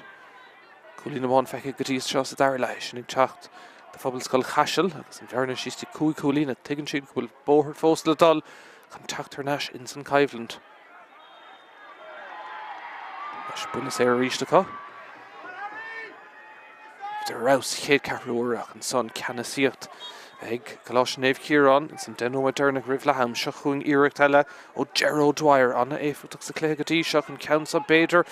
[SPEAKER 1] Cúilín amháin feicthe go dtí seo sa dara leath, é sin ag teacht do Phobalscoil Chaisil agus an bhearna síos dtí 5 chúilín ach tuigeann siad go bhfuil bóthar fós le dul chun teacht thar n-ais ins an choimhlint. Anois buille saor arís acu. Ar fheabhas sa chéad cheathrú uaire ach ansan ceannasaíocht ag Coláiste Naomh Ciarán ins an 10 nóiméad deireanach roimh leath am. Seo chugainn iarracht eile ó Ger O'Dwyer, an-éifeachtach sa chluiche go dtí seo. An ceann seo b'fhéidir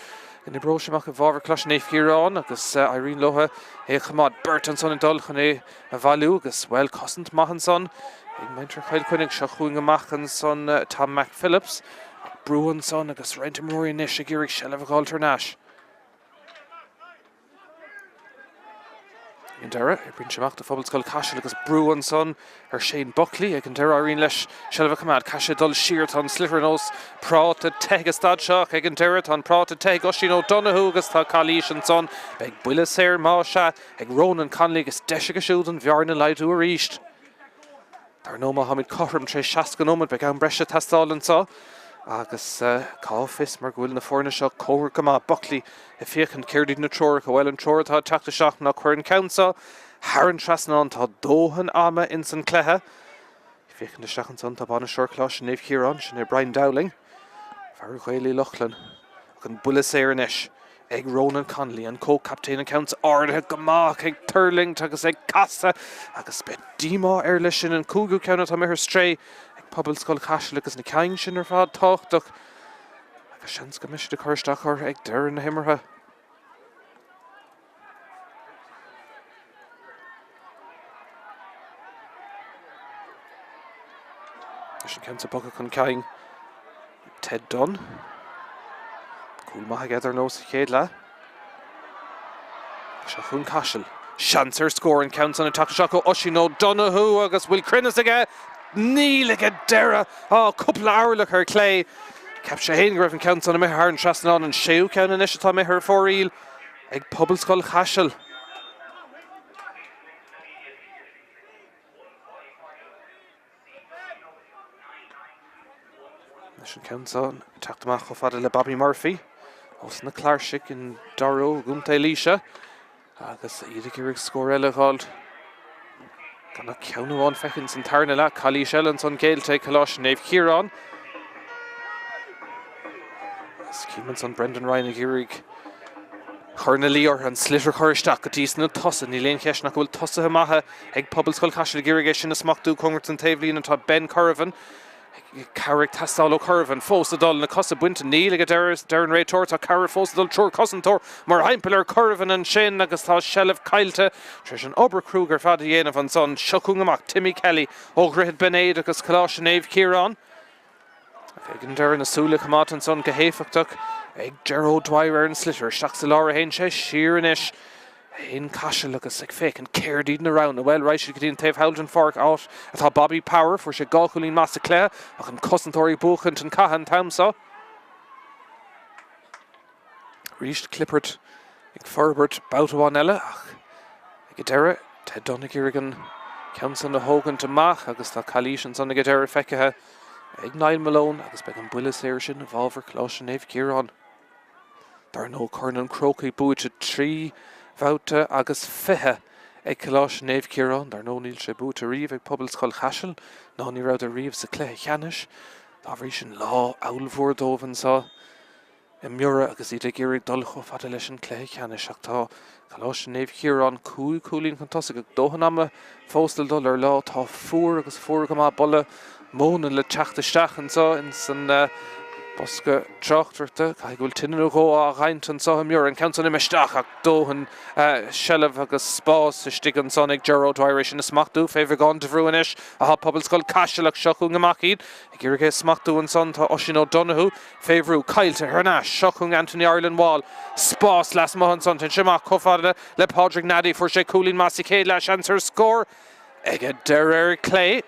[SPEAKER 1] go n-oibreoidh sé amach i bhfabhar Coláiste Naomh Ciarán agus éiríonn leo é a choimeád. Beirt ansan ag dul chun é a bhailiú agus, bhuel, cosaint maith ansan ag muintir Chill Chainnigh. Seo chugainn amach ansan Tom McPhillips. Brú ansan agus roinnt imreoirí anois ag iarraidh seilbh a dh'fháilt thar n-ais. Ag an deireadh, oibríonn sé amach do Phobalscoil Chaisil agus brú ansan ar Shane Buckley. Ag an deireadh, éiríonn leis seilbh a choimeád. Caithfidh sé dul siar. Tá an sliotar ar nós práta te ag an staid seo ach ag an deireadh, tá an práta te ag Oisín O'Donoghue agus tá calaois ansan. Beidh buille saor, más ea, ag Ronan Connolly agus deis aige siúd an bhearna a laghdú arís. Dar ndóigh, má tháimid cothrom tar éis 60 nóiméad, beidh am breise ag teastáil anseo agus cá bhfios mar go bhfuil na foirne seo cóngarach go maith. Buckley ag féachaint céard iad na treoracha. Bhuel, an treoir atá ag teacht isteach ná cuir an ceann seo thar an trasnán. Tá dóthain ama ins an cluiche. Ag féachaint isteach ansan tá bainisteoir Choláiste Naomh Ciarán, sin é Brian Dowling, fear Ghaeil Uí Lochlainn. Ach an buille saor anois. Ag Ronan Connolly, an comhchaptaen, an ceann ardaithe go maith ag tuirlingt agus ag casadh agus beidh díomá air leis sin, an cúigiú ceann atá imithe ar strae ag Pobalscoil Chaisil agus na cinn sin ar fad tábhachtach agus seans go mbeidh siad ag cur isteach orthu ag deireadh na himeartha. Leis an ceann seo bogtha chun cinn Ted Dunne. Cúl maith aige dar ndóigh sa chéad leath. Seo chugainn Caiseal. Seans ar scór an ceann san ag teacht isteach ó Oisín O'Donoghue agus bhfuil cruinneas aige? Níl ag an deireadh. Á, cúpla orlach ar clé. Cheap sé féin go raibh an ceann san imithe thar an trasnán, an séú ceann anois atá imithe ar fóraoil ag Pobalscoil Chaisil. Leis an ceann seo ag teacht amach chomh fada le Bobby Murphy ós na Cláirsigh in Durrow i gContae Laoise agus iad ag iarraidh scór eile a dh'fháilt. Gan ach ceann amháin feicthe san tarna leath, calaois eile ansan géillte ag Coláiste Naomh Chiarán. Is cím ansan Brendan Ryan ag iarraidh cur ina luí orthu an sliotar a chur isteach go dtí sna tosaithe. Níl aon cheist nach bhfuil tosaithe maithe ag Pobalscoil Chaisil ag iarraidh é sin a smachtú. Cóngarach don taobhlíne atá Ben Corvan. Cabhair ag teastáil ó Corvan fós ag dul, na cosa bainte, níl ag an deireadh, deir an réiteoir. Tá cabhair fós ag dul, triúr cosantóir mar thimpeall ar Corvan ansin agus tá seilbh caillte tar éis an obair cruaidh ar fad a dhéanamh ansan. Seo chugainn amach Timmy Kelly ó Dhroichead Binn Éadair agus Coláiste Naomh Ciarán. Ag an deireadh, na súile coimeádta ansan go héifeachtach ag Ger O'Dwyer ar an sliotar. Isteach sa lár a théann sé, siar anois a théann Caiseal agus ag féachaint céard iad na roghanna. Bhuel, raghaidh siad go dtí an taobh thall den pháirc, áit atá Bobby Power. Fuair sé 2 chúilín maith sa chluiche ach an cosantóir ag buachaint an catha an t-am seo. Arís Clippard ag forbairt babhta amháin eile ach ag an deireadh Ted Dunne ag iarraidh an ceann san a thógaint amach agus tá calaois ansan ag an deireadh feicthe ag Niall Malone agus beidh an buille saor sin i bhfabhar Choláiste Naomh Ciarán. Dar ndóigh Corn an Chrócaigh buaite 3 bhabhta agus 20 ag Coláiste Naomh Ciarán. Dar ndóigh níl sé buaite riamh ag Pobalscoil Chaisil ná ní rabhadar riamh sa chluiche cheannais. Dá bhrí sin lá ollmhór dóibh anseo. i mBiorra agus iad ag iarraidh dul chomh fada leis an cluiche ceannais ach tá Coláiste Naomh Chiarán 5 chúilín chun tosaigh ag dóthain ama fós le dul ar lá atá fuar agus fuar go maith boladh móna le teacht isteach anseo ins an bosca tráchtaireachta. Caithfidh go bhfuil tine nó dhó á adhaint anseo i mBiorra. An ceann san imithe isteach ach dóthain seilbh agus spás istigh ansan ag Ger O'Dwyer é sin a smachtú fé bheagán de bhrú anois atá Pobalscoil Caiseal ach seo chugainn amach iad ag iarraidh é a smachtú ansan tá Oisín O'Donoghue Fé bhrú, caillte thar n-ais. Seo chugainn Anthony Ireland Wall. Spás lasmuigh ansan. Téann sé amach chomh fada le Pádraig Nady. Fuair sé cúilín maith sa chéad leath. Seans ar scór ag an deireadh ar clé.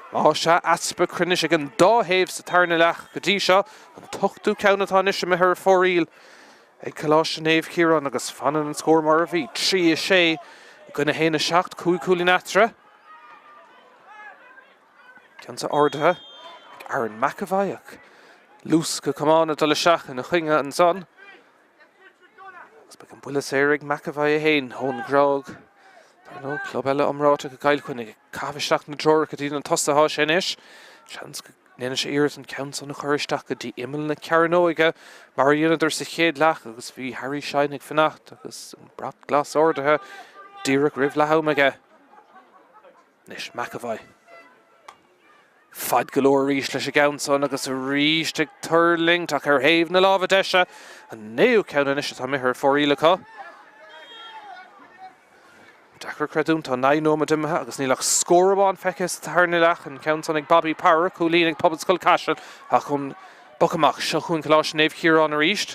[SPEAKER 1] Más ea, easpa cruinnis ag an dá thaobh sa tarna leath go dtí seo. An t-ochtú ceann atá anois imithe ar fóraoil ag Coláiste Naomh Ciarán agus fanann an scór mar a bhí, 3, 6 i gcoinne 1, 7, 5 cúilín eatarthu. Ceann seo ardaithe ag Aaron McEvoy ach luascadh camán ag dul isteach ina choinne ansan. Agus beidh an buille saor ag McEvoy é féin ón Ghráig. Dar ndóigh, club eile iomráiteach i gCill Chainnigh ag caitheamh isteach na dtreoracha go dtí na tosaithe atá sé anois. Seans go ndéanfaidh sé iarracht an ceann san a chur isteach go dtí imeall na cearnóige mar a dheineadar sa chéad leath agus bhí Harry Shine ag fanacht agus an brat glas ardaithe díreach roimh leath am aige. Anois McEvoy. Fad go leor arís leis an gceann san agus arís ag tuirlingt ach ar thaobh na láimhe deise. An naoú ceann anois atá imithe ar fóraoil acu. Deacair creidiúint, tá 9 nóiméad imithe agus níl ach scór amháin feicthe sa tarna leath, an ceann san ag Bobby Power, cúilín ag Pobalscoil Caiseal ach ón bpoc amach seo chugainn Coláiste Naomh Chiaráin arís.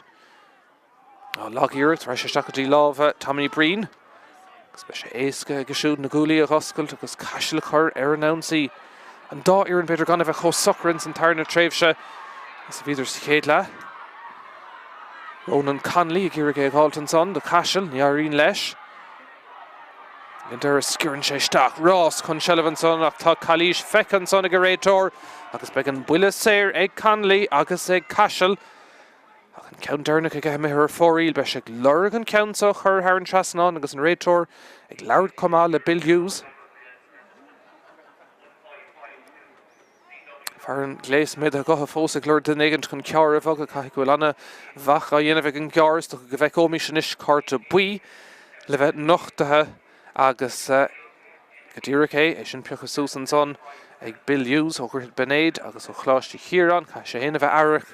[SPEAKER 1] Lag-iarracht, raghaidh sé isteach go dtí lámha Tommy Breen agus beidh sé éasca aige siúd na guaillí a dh'oscailt agus Caiseal a chur ar an ionsaí. An dá fhoireann b'fhéidir gan a bheith chomh socair ins an tarna tréimhse is a bhíodar sa chéad leath. Ronan Connolly ag iarraidh é a dh'fháilt ansan do Chaiseal, ní éiríonn leis. Ag an deireadh sciorrann sé isteach, rás chun seilbh ansan ach tá calaois feicthe ansan ag an réiteoir agus beidh an buille saor ag Connolly agus ag Caiseal. Ach an ceann deireanach aige imithe ar fóraoil, beidh sé ag lorg an ceann seo a chur thar an trasnán agus an réiteoir ag labhairt chomh maith le Bill Hughes. Fear an ghléas méadaithe gutha fós ag lorg duine éigin chun ceár a bhogadh. Caithfidh go bhfuil an-mhaith á dhéanamh ag an gceár. Is dócha go bhfeiceoimis anois cárta buí le bheith nochtaithe agus go díreach é, é sin pioctha suas ansan ag Bill Hughes ó Dhroichead Beinéid agus ó Choláiste Chiaráin. Caithfidh sé féin a bheith aireach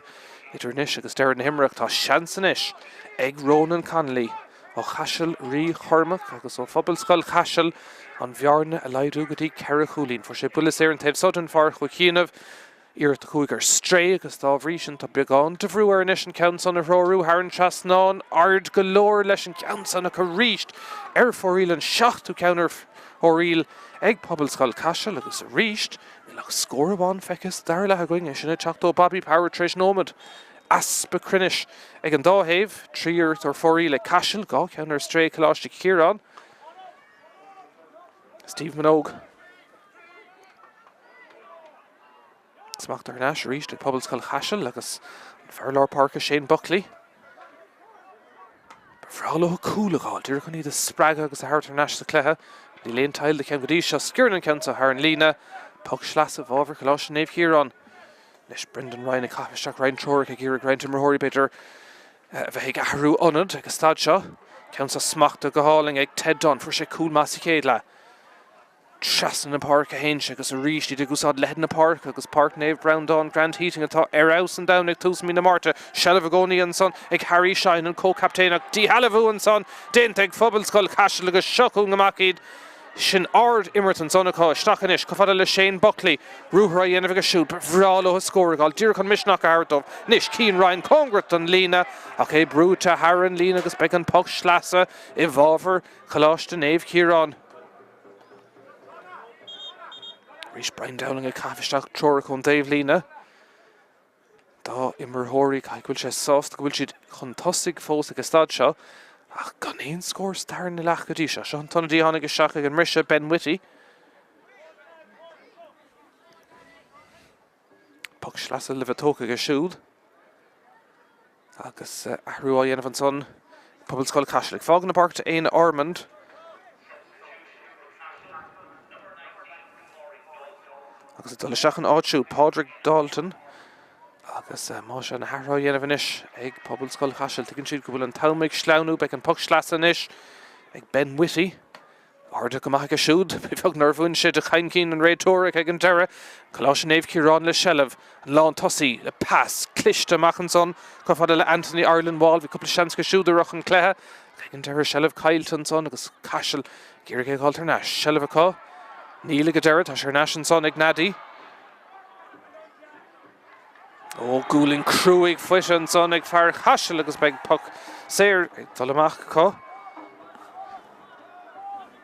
[SPEAKER 1] idir anois agus deireadh na himeartha. Tá seans anois ag Ronan Connolly ó Chaiseal Rí Chormac agus ó Phobalscoil Chaisil an bhearna a laghdú go dtí ceithre chúilín. Fuair sé buille saor an taobh so den pháirc ó chianaibh. Iarracht a chuaigh ar strae agus dá bhrí sin tá beagán de bhrú air anois an ceann san a threorú thar an trasnán. Ard go leor leis an gceann san ach arís ar fóraoil, an seachtú ceann ar fóraoil ag Pobalscoil Chaisil agus arís níl ach scór amháin feicthe sa dara leath againn, é sin ag teacht ó Bobby Power tar éis nóiméad. Easpa cruinnis ag an dá thaobh, 3 iarracht ar fóraoil ag Caiseal, 2 cheann ar strae ag Coláiste Chiaráin. Steve Minogue. Smacht thar n-ais arís ag Pobalscoil Chaisil agus an fear lár páirce Shane Buckley. Ba bhreá leo cúl a dh'fháil, díreach chun iad a spreagadh agus a thabhairt thar n-ais sa chluiche. Níl aon tadhall de cheann go dtí seo. Sciorrann an ceann seo thar an líne. Poc sleasa i bhfabhar Choláiste Naomh Chiarán. Anois Brendan Ryan ag caitheamh isteach roinnt treorach ag iarraidh roinnt imreoirí b'fhéidir a bheith ag athrú ionad ag an staid seo. Ceann seo smachtaithe go hálainn ag Ted Dunne. Fuair sé cúl maith sa chéad leath. Trasna na páirce a théann sé agus arís iad ag úsáid leithead na páirce agus Páirc Naomh Breandán Grant Heating atá ar fheabhas an domhain ag tús mí na Márta. Seilbh i gcónaí ansan ag Harry Shine, an comhchaptaen ach díshealbhú ansan déanta ag Phobalscoil Chaisil agus seo chugainn amach iad. Sin ard-imirt ansan acu. Isteach anois chomh fada le Shane Buckley. Ruathar á dhéanamh aige siúd. Ba bhreá leo scór a fháil díreach chun misneach a thabhairt dóibh. Anois Cian Ryan cóngarach don líne ach é brúite thar an líne agus beidh an poc sleasa i bhfabhar Choláiste Naomh Ciarán. Arís Brian Dowling ag caitheamh isteach treorach ón dtaobhlíne dá imreoirí. Caithfidh go bhfuil sé sásta go bhfuil siad chun tosaigh fós ag an staid seo ach gan aon scór sa tarna leath go dtí seo. Seo an t-ionadaí a tháinig isteach ag an mbriseadh, Ben Whitty. Poc sleasa le bheith tógtha aige siúd. Agus athrú á dhéanamh ansan ag Pobalscoil Chaisil. Ag fágáil na páirce Éanna Ormond. Agus ag dul isteach ina áit siúd, Pádraig Dalton. Agus más ea na hathruithe á dhéanamh anois ag Pobalscoil Chaisil, tuigeann siad go bhfuil an t-am ag sleamhnú. Beidh an poc sleasa anois ag Ben Whitty. Ardaithe go maith aige siúd. Ba bheag nár bhain sé de chaincín an réiteora ag an deireadh. Coláiste Naomh Ciarán le seilbh. An lántosaí le pas cliste amach ansan chomh fada le Anthony Ireland Wall. Bhí cúpla seans aige siúd i rith an chluiche. Ach ag an deireadh seilbh caillte ansan agus Caiseal ag iarraidh é a dh'fháilt thar n-ais. Seilbh acu. Níl ag an deireadh. Tá sé thar n-ais ansan ag Nadi. Ó, gualainn cruaidh faighte ansan ag fear Chaisil agus beidh poc saor ag dul amach acu.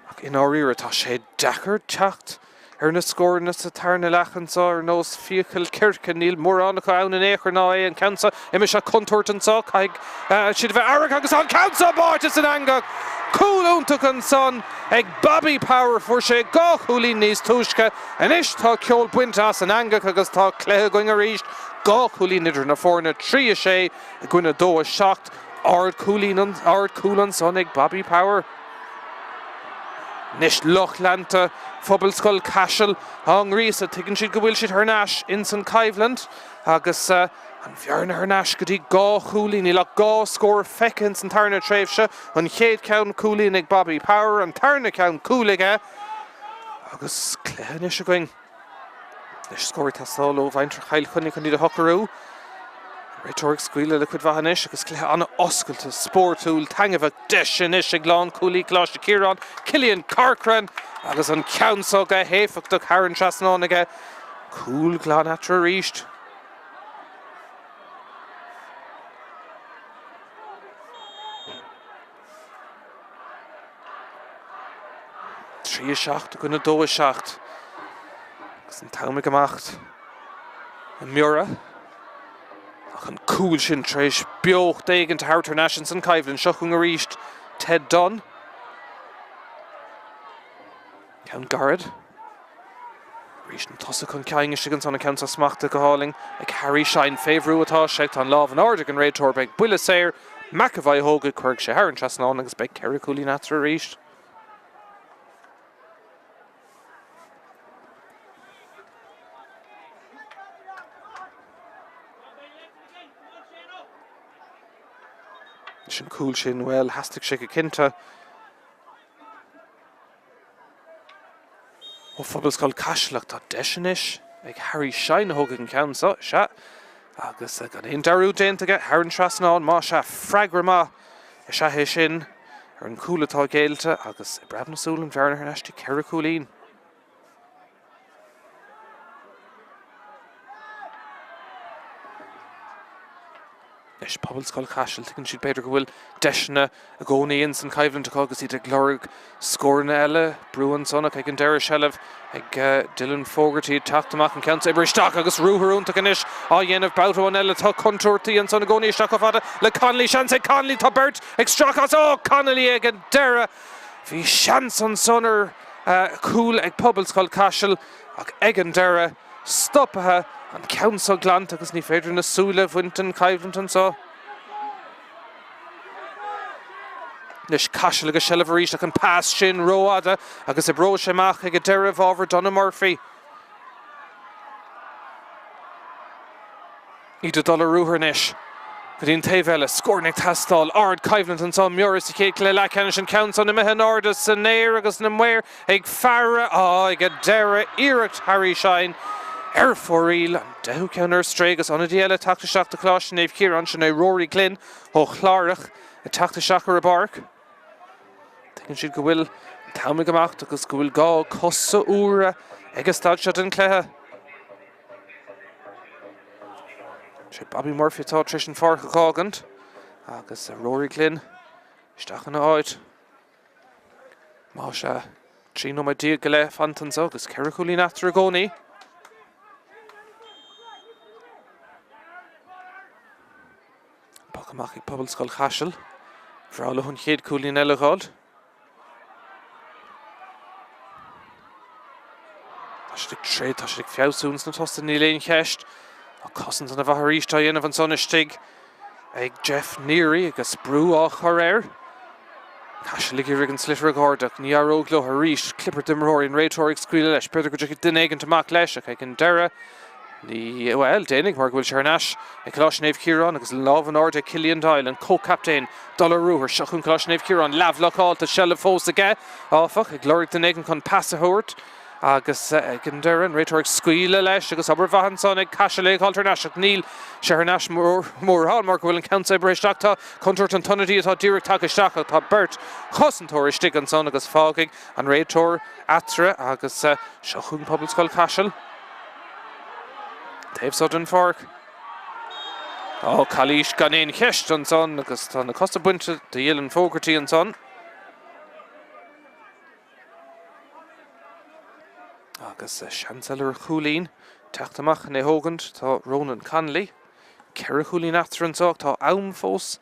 [SPEAKER 1] Ach i ndáiríre tá sé deacair teacht ar na scóranna sa tarna leath anseo ar nós fiacail circe. Níl mórán acu ann in aon chor ná é an ceann seo. Imigh sé contúirt anseo. Caithfidh siad a bheith aireach agus an ceann seo báite san eangach! Cúl iontach ansan ag Bobby Power. Fuair sé 2 chúilín níos túisce. Anois tá ceol bainte as an eangach agus tá cluiche againn arís. 2 chúilín idir na foirne, 3, 6 i gcoinne 2, 7. Ard chúilín, ard chúl ansan ag Bobby Power. Anois lucht leanta Phobalscoil Chaisil á ngríosadh. Tuigeann siad go bhfuil siad thar n-ais ins an choimhlint agus an bhearna thar n-ais go dtí 2 chúilín. Níl ach 2 scór feicthe ins an tarna tréimhse. An chéad cheann cúilín ag Bobby Power, an tarna ceann cúl aige. Agus cluiche anois againn. Anois scór ag teastáil ó mhuintir Chill Chainnigh chun iad a shocrú. An réiteoir ag scaoileadh le cuid mhaith anois agus cluiche an-oscailte, spórtúil, taitneamhach. Deis anois ag lánchúlaí Choláiste Chiaráin, Cillian Corcoran agus an ceann so go héifeachtach thar an trasnán aige. Cúl glan eatarthu arís. 3, 7 i gcoinne 2, 7. Agus an t-am ag imeacht i mbiorra. Ach an cúl sin tar éis beocht éigin a thabhairt thar n-ais ins an choimhlint. Seo chugainn arís Ted Dunne. Ceann gairid. Arís an tosach chun cinn istigh ansan, an ceann seo smachtaithe go hálainn ag Harry Shine. Fé bhrú atá sé. Tá an lámh in airde ag an réiteoir. Beidh buille saor. McEvoy a thógfaidh, cuirfidh sé thar an trasnán agus beidh 4 chúilín eatarthu arís. Leis an cúl sin, bhuel, theastaigh sé go cinnte ó Phobalscoil Caiseal ach tá deis anois ag Harry Shine a thógfaidh an ceann seo, sea, agus gan aon dearúd déanta aige thar an trasnán, más ea, freagra maith is ea é sin ar an cúl atá géillte agus i bpreab na súl an bhearna thar n-ais go dtí 4 chúilín. Anois Pobalscoil Chaisil, tuigeann siad b'fhéidir go bhfuil deiseanna i gcónaí ins an choimhlint acu agus iad ag lorg scóranna eile. Brú ansan ach ag an deireadh seilbh ag Dylan Fogarty ag teacht amach an ceann seo oibrithe isteach agus ruathar iontach anois á dhéanamh babhta amháin eile. Tá contúirtí ansan i gcónaí isteach chomh fada le Connolly. Seans ag Connolly, tá beirt ag stracadh as. Ó! Connolly ag an deireadh. Bhí seans ansan ar chúl ag Pobalscoil Chaisil ach ag an deireadh, stoptha, an ceann seo glanta agus ní féidir na súile a bhaint den choimhlint anseo. Anois Caiseal agus seilbh arís ach an pas sin rófhada agus oibreoidh sé amach ag an deireadh i bhfabhar Donagh Murphy. Iad ag dul ar ruathar anois go dtí an taobh eile. Scóranna ag teastáil. Ardchoimhlint anseo. Miura sa chéad chluiche leathcheannais. An ceann san imithe in airde san aer agus na maoir ag faire. Á, ag an deireadh, iarracht Harry Shine ar fóraoil. An deichiú ceann ar strae agus ionadaí eile ag teacht isteach do Choláiste Naomh Ciarán. Sin é Rory Glynn ó Chlárach ag teacht isteach ar an bpáirc. Tuigeann siad go bhfuil an t-am ag imeacht agus go bhfuil gá cosa úra ag an staid seo den chluiche. Sé Bobby Murphy atá tar éis an pháirc a dh'fhágaint agus Rory Glynn isteach ina áit. Más ea, 13 nóiméad go leith fanta anseo agus 4 chúilín eatarthu i gcónaí. Poc amach ag Pobalscoil Chaisil. Bhreá leo an chéad cúilín eile a dh'fháilt. Tá siad ag troid, tá siad ag feabhsú ins na tosaithe, níl aon cheist. Tá cosaint ana mhaith arís á dhéanamh ansan istigh ag Jeff Neary agus brú á chur air. Caiseal ag iarraidh an sliotar a dh'ardú, ní éireoidh leo arís. Clibirt d'imreoirí, an réiteoir ag scaoileadh leis. B'fhéidir go dtiocfaidh duine éigint amach leis ach ag an deireadh, Ní, bhuel, déanfaidh, mar go bhfuil sé thar n-ais ag Coláiste Naomh Ciarán agus lámh in airde ag Cillian Doyle, an comhchaptaen, dul ar ruathar. Seo chugainn Coláiste Naomh Ciarán, leathbhlocáilte, seilbh fós aige, áfach, ag lorg duine éigin chun pas a thabhairt agus ag an deireadh, an réiteoir ag scaoileadh leis agus obair mhaith ansan ag Caiseal é a dh'fháilt thar n-ais ach níl sé thar n-ais mórán mar go bhfuil an ceann seo oibrithe isteach. Tá contúirt an t-ionadaí atá díreach tagtha isteach ach tá beirt chosantóir istigh ansan agus fágfaidh an réiteoir eatarthu agus seo chugainn Pobalscoil Chaisil. Taobh seo den pháirc. Ó, calaois gan aon cheist ansan agus tá na cosa bainte de Dylan Fogarty ansan. Agus seans eile ar chúilín teacht amach chun é thógaint tá Ronan Connolly. 4 chúilín eatarthu anseo ach tá am fós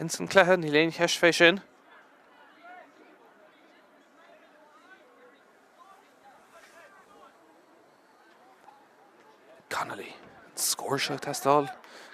[SPEAKER 1] ins an cluiche, níl aon cheist fé sin. Connolly. An scór seo ag teastáil.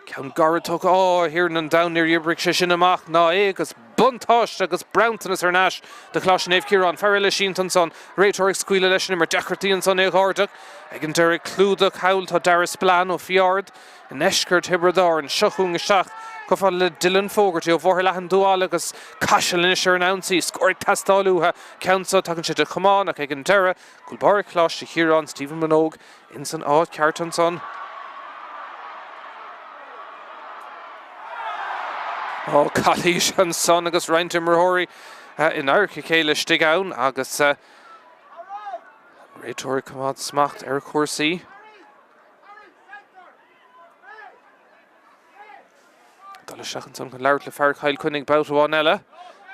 [SPEAKER 1] Ceann gairid tugtha. Ó, a Thiarna an domhain, níor oibrigh sé sin amach ná é agus buntáiste agus bronntanas thar n-ais do Choláiste Naomh Ciarán. Fear eile sínte ansan. Réiteoir ag scaoileadh leis an imirt. Deacrachtaí ansan é a dh'ardú. Ag an deireadh clúdach thall tá Dara Spillane ó Fiard i ndeisceart Thiobraid Árann. Seo chugainn isteach chomh fada le Dylan Fogarty ó Bhóthar Leathan Dubh Alla agus Caiseal anois ar an ionsaí. Scór ag teastáil uathu. Ceann seo, tagann sé de chamán ach ag an deireadh, Cúl báire Choláiste Chiaráin, Stephen Minogue, ins an áit ceart ansan. Ó, calaois ansan agus roinnt imreoirí in adharca a chéile istigh ann agus an réiteoir ag coimeád smacht ar chúrsaí. Dul isteach ansan chun labhairt le fear Chill Chainnigh babhta amháin eile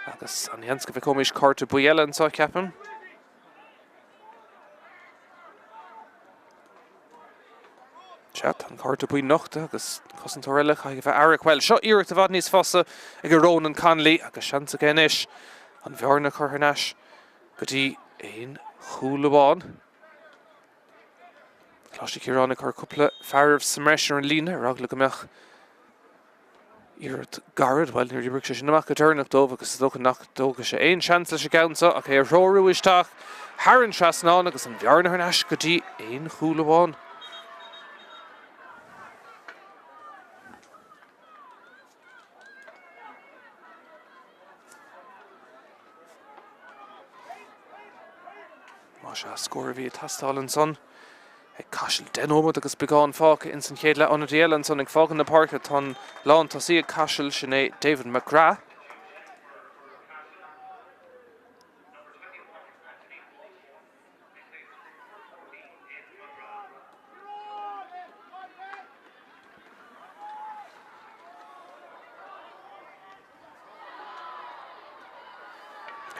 [SPEAKER 1] agus an sheans go bhfeicfimís cárta buí eile anseo, ceapaim. Sea, tá an cárta buí nochta agus cosantóir eile caithfidh a bheith aireach. Bhuel, seo iarracht i bhfad níos fusa ag Ronan Connolly agus seans aige anois an bhearna a chur thar n-ais go dtí aon chúl amháin. Coláiste Chiaráin ag cur cúpla fear sa mbreis ar an líne ar eagla go mbeadh Iarracht gairid, bhuel, níor oibrigh sé sin amach go deireanach dóibh agus is dócha nach dtógfaidh sé aon seans leis an gceann seo ach é a threorú isteach thar an trasnán agus an bhearna thar n-ais go dtí aon chúl amháin. Más ea, scór a bhí ag teastáil ansan ag Caiseal. 10 nóiméad agus beagán fágtha ins an chéad leath. Ionadaí eile ansan ag fágaint na páirce. Tá an lántosaí ag Caiseal, sin é David McGrath.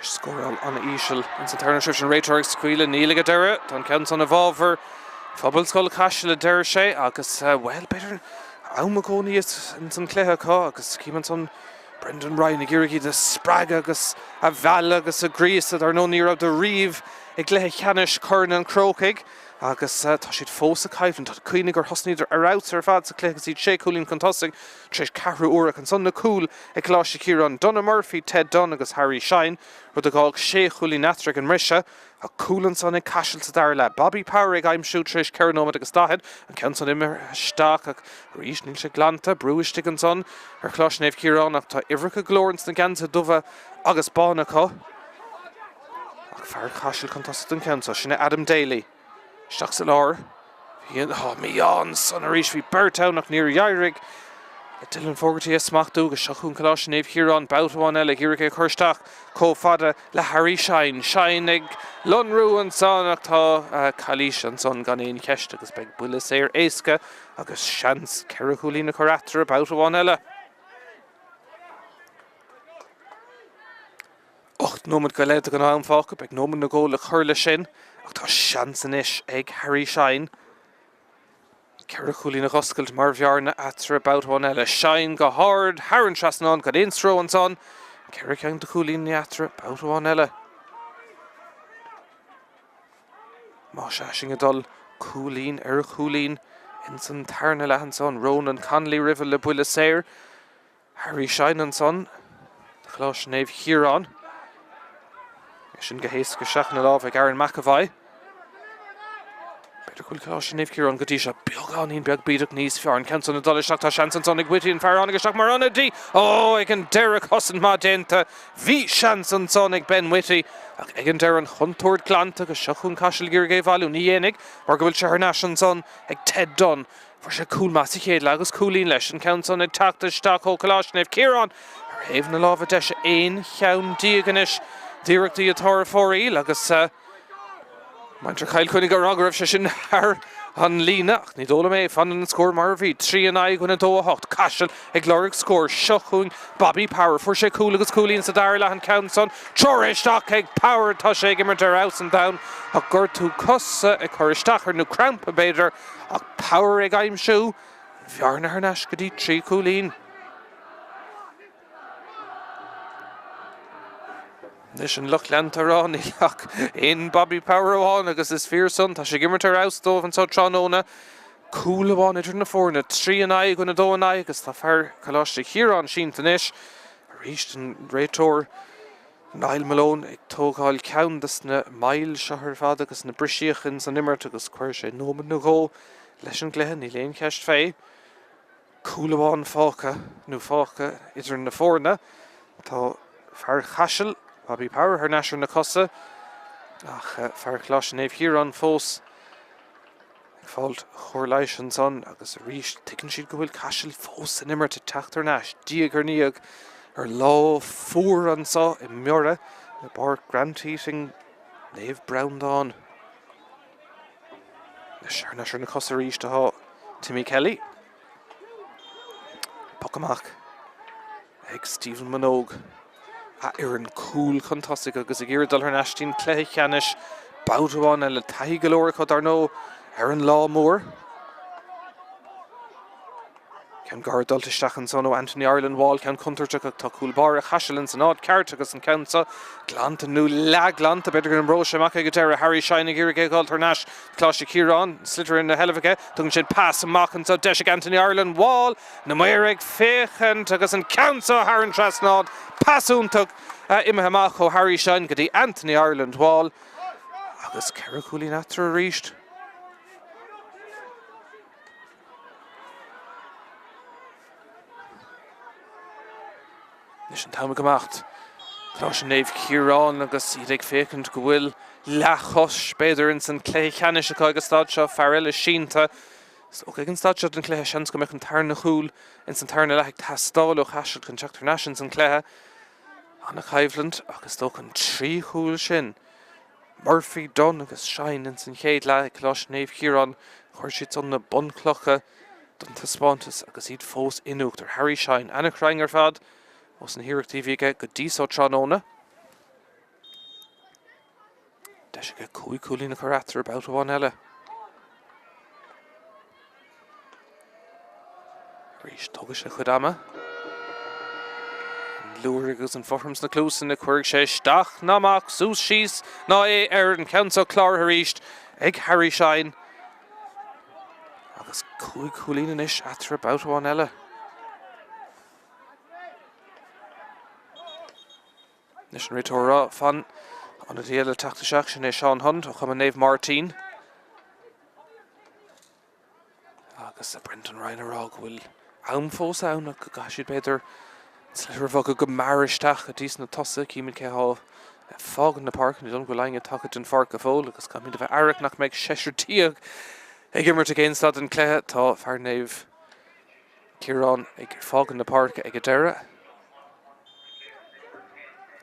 [SPEAKER 1] Scóráil an-íseal ins an tarna tréimhse an réiteoir ag scaoileadh, níl ag an deireadh. Tá an ceann san i bhfabhar Phobal Scoil Chaisil a deir sé agus bhuel b'fhéidir am i gcónaí ins an chluiche acu agus cím ansan Brendan Ryan ag iarraidh iad a spreagadh agus a mhealladh agus a ghríosadh. Dar ndóigh ní rabhadar riamh i gcluiche ceannais Chorn an Chrócaigh agus tá siad fós sa choimhlint. Cuimhnigh gur thosnaíodar ar fheabhas ar fad sa chluiche agus iad sé chúilín chun tosaigh tar éis ceathrú uaire ach ansan na cúil ag Coláiste Chiaráin, Donagh Murphy, Ted Dunne agus Harry Shine, rud a dh'fhág sé chúilín eatarthu ag an mbriseadh. Ach cúl ansan ag Caiseal sa dara leath. Bobby Power ag aimsiú tar éis 4 nóiméad agus 40. An ceann san imithe isteach ach arís níl sé glanta. Brú istigh ansan ar Choláiste Naomh Ciarán ach tá uimhreacha go leor ins na geansaithe dubha agus bána acu. Ach fear Chaisil chun tosaigh don cheann seo, sin é Adam Daly. Isteach sa lár. Bhí an mí-ádh ansan arís. Bhí beirt ann ach níor éirigh le Dylan Fogarty é a smachtú agus seo chugainn Coláiste Naomh Chiaráin babhta amháin eile ag iarraidh é a chur isteach chomh fada le Harry Shine. Shine ag lonrú ansan ach tá calaois ansan gan aon cheist agus beidh buille saor éasca agus seans 4 chúilín a chur eatarthu babhta amháin eile. 8 nóiméad go leith den am fágtha, beidh nóiméad nó dhó le cur leis sin ach tá seans anois ag Harry Shine 4 chúilín a dh'oscailt mar bhearna eatarthu babhta amháin eile. Shine go hard thar an trasnán gan aon stró ansan. 4 cheann de chúilíní eatarthu babhta amháin eile. Más ea, sinn ag dul cúilín ar chúilín ins an tarna leath ansan. Ronan Connolly roimhe le buille saor. Harry Shine ansan do Choláiste Naomh Chiaráin. É sin go héasca isteach ina lámh ag Aaron McEvoy. B'fhéidir go bhfuil Coláiste Naomh Ciarán go dtí seo beagáinín beag bídeach níos fearr. An ceann san ag dul isteach, tá seans ansan ag Whitty, an fear a tháinig isteach mar ionadaí. Ó, ag an deireadh cosaint maith déanta. Bhí seans ansan ag Ben Whitty ach ag an deireadh an chontúirt glanta agus seo chugainn Caiseal ag iarraidh é a bhailiú. Ní dhéanfaidh mar go bhfuil sé thar n-ais ansan ag Ted Dunne. Fuair sé cúl maith sa chéad leath agus cúilín leis, an ceann san ag teacht isteach ó Choláiste Naomh Ciarán ar thaobh na láimhe deise. 11 cheann anois d'iarrachtaí atá ar fóraoil agus muintir Chill Chainnigh ag rá go raibh sé sin thar an líne ach ní dóigh liom é. Fanann an scór mar a bhí, 3 in aghaidh 2 8. Caiseal ag lorg scór. Seo chugainn Bobby Power. Fuair sé cúl agus cúilín sa dara leath an ceann san. Treoraithe isteach ag Power. Tá sé ag imirt ar fheabhas an domhain ach gortú cosa ag cur isteach air nó crampa b'fhéidir. Ach Power ag aimsiú an bhearna thar n-ais go dtí 3 chúilín. Anois an lucht leanta ag rá níl ach aon Bobby Power amháin agus is fíor san. Tá sé ag imirt ar fheabhas dóibh anseo tráthnóna. Cúl amháin idir na foirne, 3 in aghaidh 2 in aghaidh agus tá fear Choláiste Chiaráin sínte anois. Arís an réiteoir. Niall Malone ag tógáil ceann de na moill seo ar fad agus na brisíocha ins an imirt agus cuirfidh sé nóiméad nó dhó leis an gcluiche, níl aon cheist fé. Cúl amháin fágtha, nó fágtha idir na foirne. Tá fear Chaisil, Bobby Power, thar n-ais ar na cosa ach fear Choláiste Naomh Chiaráin fós. Ag fáilt chóir leighis ansan agus arís tuigeann siad go bhfuil Caiseal fós san imirt ag teacht thar n-ais diaidh ar ndiaidh ar lá fuar anso i mBiorra i bPáirc Grant Heating Naomh Breandán. Anois thar n-ais ar na cosa arís atá Timmy Kelly. Poc amach. ag Stephen Minogue, a fhoireann cúl chun tosaigh agus ag iarraidh dul thar n-ais dtí'n cluiche ceannais babhta amháin eile. Taithí go leor acu, dar ndóigh, ar an lá mór. Ceann gar dulta isteach ansan ó Anthony Ireland Wall, ceann contúirteach ach tá cúl báire Chaisil ins an áit ceart agus an ceann seo glanta nó leathghlanta, b'fhéidir go n-imreoidh sé amach ag an deireadh. Harry Shine ag iarraidh é a dhul thar n-ais Coláiste Chiaráin, sliotar ina sheilbh aige, tugann sé pas amach anseo, deis ag Anthony Ireland Wall. Na maoir ag féachaint agus an ceann seo thar an trasnán, pas iontach imithe amach ó Harry Shine go dtí Anthony Ireland Wall agus 4 chúilín eatarthu arís. Anois an t-am ag imeacht. Coláiste Naomh Ciarán agus iad ag féachaint go bhfuil. leathchois, b'fhéidir, ins an cluiche ceannais acu ag an staid seo, fear eile sínte. Is dócha ag an staid seo den chluiche, seans go mbeadh an tarna chúl ins an tarna leath ag teastáil ó Chaiseal chun teacht thar n-ais ins an cluiche. Ana-choimhlint ach is dócha an 3 chúl sin, Murphy, Dunne agus Shine ins an chéad leath ag Coláiste Naomh Chiarán, chuir siad san na bunchlocha don taispeántas agus iad fós in uachtar. Harry Shine, ana-chruinn ar fad ós na hiarrachtaí a bhí aige go dtí so tráthnóna. Deis aige 5 cúilín a chur eatarthu babhta amháin eile. Arís, tógfaidh sé a chuid ama. An liúr agus an fothram sna cluasanna, cuirfidh sé isteach ná amach, suas síos ná é ar an ceann seo cláraithe arís ag Harry Shine. Agus 5 chúilín anois eatarthu babhta amháin eile. Anois an réiteoir ag rá fan ionadaí eile teacht isteach, sin é Seán Hunt ó Chumann Naomh Máirtín. Agus Brendan Ryan ag rá go bhfuil am fós ann ach go gcaithfidh siad b'fhéidir an sliotar a bhogadh go mear isteach go dtí sna tosaithe. Címid cé atá ag fágaint na páirce, ní dóigh liom go bhfuil éinne tagtha den pháirc go fóill agus caithfimid a bheith aireach nach mbeidh seisear ag imirt ag aon staid den chluiche. Tá fear Naomh Ciarán ag fágaint na páirce ag an deireadh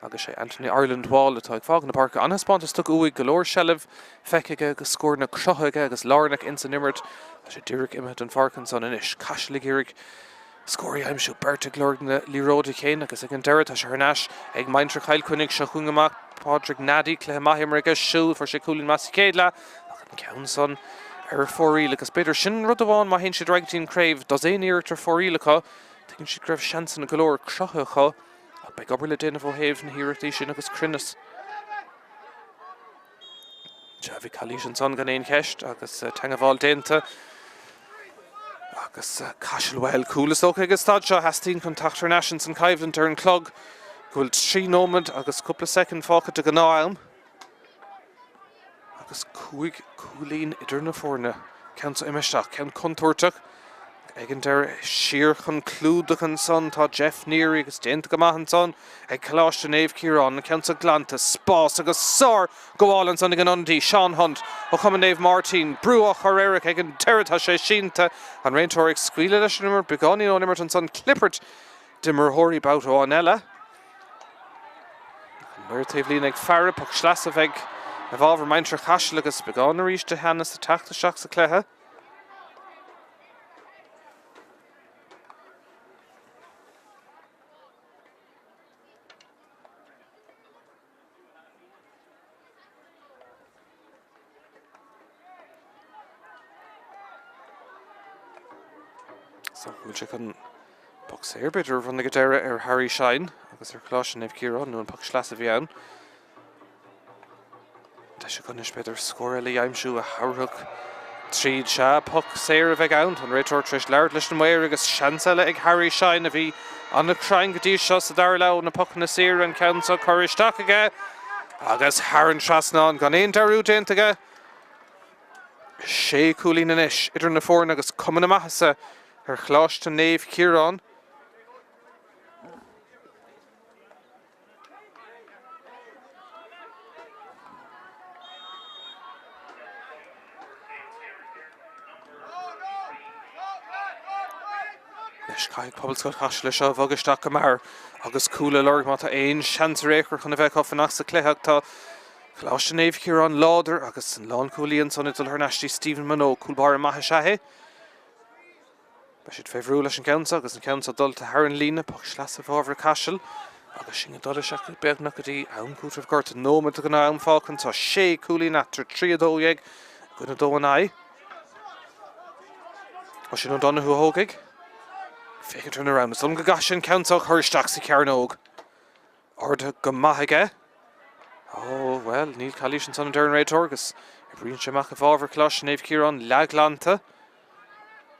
[SPEAKER 1] agus sé Anthony Ireland Wall atá ag fágaint na páirce. An-thaispeántas tugtha uaidh, go leor seilbh feicthe aige agus scóranna cruthaithe aige agus lárnach ins an imirt. Tá sé díreach imithe den pháirc ansan anois. Caiseal ag iarraidh scór a aimsiú, beirt ag lorg na liathróide féin agus ag an deireadh tá sé thar n-ais ag muintir Chill Chainnigh. Seo chugainn amach Pádraig Nady, cluiche maith imeartha aige siúd, fuair sé cúilín maith sa chéad leath. Ach an ceann san ar fóraoil agus b'fhéidir sin rud amháin má théann siad ar aghaidh go dtí an craobh, dosaen iarracht ar fóraoil acu, tuigeann siad go raibh seansanna go leor cruthaithe acu ach beidh obair le déanamh ó thaobh na hiarrachtaí sin agus cruinneas. Sea, bhí calaois ansan gan aon cheist agus teangabháil déanta agus Caiseal bhuel, cúl is dócha ag an staid seo a theastaíonn chun teacht thar n-ais ins an choimhlint ar an chlog go bhfuil 3 nóiméad agus cúpla soicind fágtha de ghnáth-am. Agus 5 cúilín idir na foirne. Ceann so imithe isteach, ceann contúirteach ag an deireadh. Siar chun clúdach ansan tá Jeff Neary agus déanta go maith ansan ag Coláiste Naomh Ciarán. An ceann so glanta, spás agus sár ghabháil ansan ag an ionadaí Seán Hunt ó Chumann Naomh Máirtín. Brú á chur air ach ag an deireadh tá sé sínte. An réiteoir ag scaoileadh leis an imirt beagáinín ón imirt ansan. Clibirt d'imreoirí babhta amháin eile. An maor taobhlíne ag faire, poc sleasa a bheidh i bhfabhar muintir Chaisil agus beagán arís de theannas ag teacht isteach sa chluiche. So bhfuil sé chun poc saor b'fhéidir a bhronnadh ag an deireadh ar Harry Shine agus ar Choláiste Naomh Ciarán nó an poc sleasa a bhí ann. Deis acu anois b'fhéidir scór eile a aimsiú a thabharfadh tríd. Sea, poc saor a bheidh ann. Tá an réiteoir tar éis labhairt leis an maor agus seans eile ag Harry Shine a bhí an-chruinn go dtí seo sa dara leath ó na pocanna saora, an ceann seo curtha isteach aige agus thar an trasnán gan aon dearúd déanta aige. Sé chúilín anois idir na foirne agus cuma na maitheasa ar Choláiste Naomh Ciarán. Anois caithfidh Pobalscoil Chaisil é seo a bhogadh isteach go mear agus cúl a lorg má tá aon seans ar aon chor chun a bheith acu fanacht sa chluiche ach tá Coláiste Naomh Ciarán láidir agus an lánchúlaí ansan ag dul thar n-ais dtí Stephen Minogue, cúl báire maith is ea é. Beidh siad fé bhrú leis an gceann seo agus an ceann seo dulta thar an líne, poc sleasa i bhfabhar Caiseal agus sinn ag dul isteach beagnach go dtí am cúitimh gorta. Nóiméad de ghnáth-am fágtha anseo, sé cúilín eatarthu, 3 12 i gcoinne 2 in aghaidh. Oisín O'Donoghue a thógfaidh. Féachaint ar na roghanna. Is dóigh liom go gcaithfidh sé an ceann seo a chur isteach sa chearnóg. Ardaithe go maith aige. Ó, bhuel, níl calaois ansan a deir an réiteoir agus oibríonn sé amach i bhfabhar Choláiste Naomh Ciarán leathghlanta.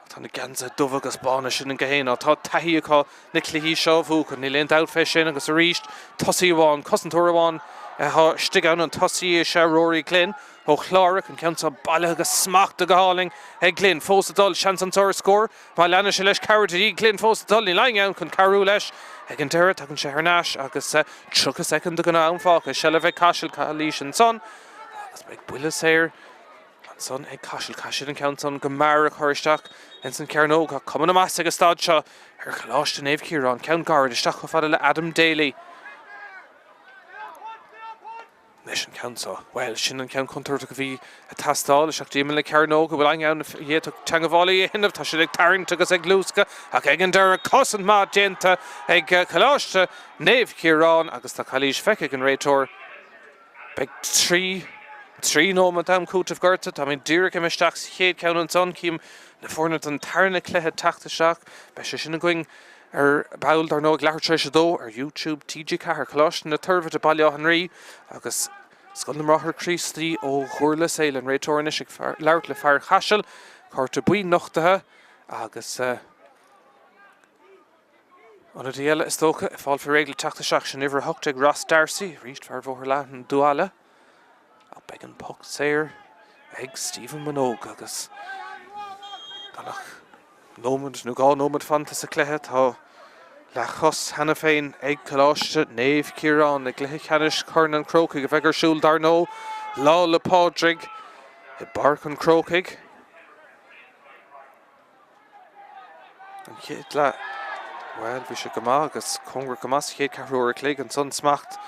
[SPEAKER 1] Ach tá na geansaithe dubha agus bána sin an go haon. Tá taithí acu na cluichí seo a bhuachan, níl aon dabht fé sin agus arís tosaí amháin, cosantóir amháin atá istigh ann, an tosaí is ea Rory Glynn ó Chlárach, an ceann seo bailithe go smachta go hálainn ag Glynn, fós ag dul, seans anseo ar scór. Má leanann sé leis, cabhair de dhíth, Glynn fós ag dul, níl éinne ann chun cabhrú leis. Ag an deireadh, tagann sé thar n-ais agus 30 soicind de ghnáth-am fágtha. Seilbh ag Caiseal, calaois ansan. Agus beidh buille saor ansan ag Caiseal. Caithfidh siad an ceann san go mear a chur isteach ins an chearnóg. Tá cuma na maitheasa ag an staid seo ar Choláiste Naomh Ciarán. Ceann gairid isteach chomh fada le Adam Daly. Anois an ceann seo, bhuel, sin an ceann contúirteach a bhí ag teastáil. Isteach dtí imeall na cearnóige, bhfuil éinne ann a d'fhéadfadh teangabháil a dhéanamh? Tá siad ag tarraingt agus ag luascadh ach ag an deireadh, cosaint maith déanta ag Coláiste Naomh Ciarán agus tá calaois feicthe ag an réiteoir. Beidh 3, 3 nóiméad am cúitimh gorta. Táimid díreach imithe isteach sa chéad cheann ansan. Cím na foirne don tarna cluiche ag teacht isteach. Beidh sé sin againn ar ball, dar ndóigh, leathuair tar éis a dó ar YouTube TG4, Coláiste na Toirbhirte, Baile Átha an Rí agus Scoil na mBráithre Críostaí ó Dhurlas Éile. An réiteoir anois ag labhairt le fear Chaisil, cárta buí nochtaithe agus ionadaí eile is dócha ag fáil faoi réir le teacht isteach, sin uimhir 18 Ross D'Arcy, arís fear Bhóthar Leathan Dualla. Ach beidh an poc saor ag Stephen Minogue agus gan ach nóiméad nó 2 nóiméad fanta sa chluiche, tá leathchos cheana féin ag Coláiste Naomh Ciarán i gcluiche ceannais Chorn an Chrócaigh a bheidh ar siúl dar ndóigh Lá 'le Pádraig i bPáirc an Chrócaigh. An chéad leath, bhuel, bhí sé go maith agus cóngarach go maith sa chéad ceathrú uair a chloig. Ansan smacht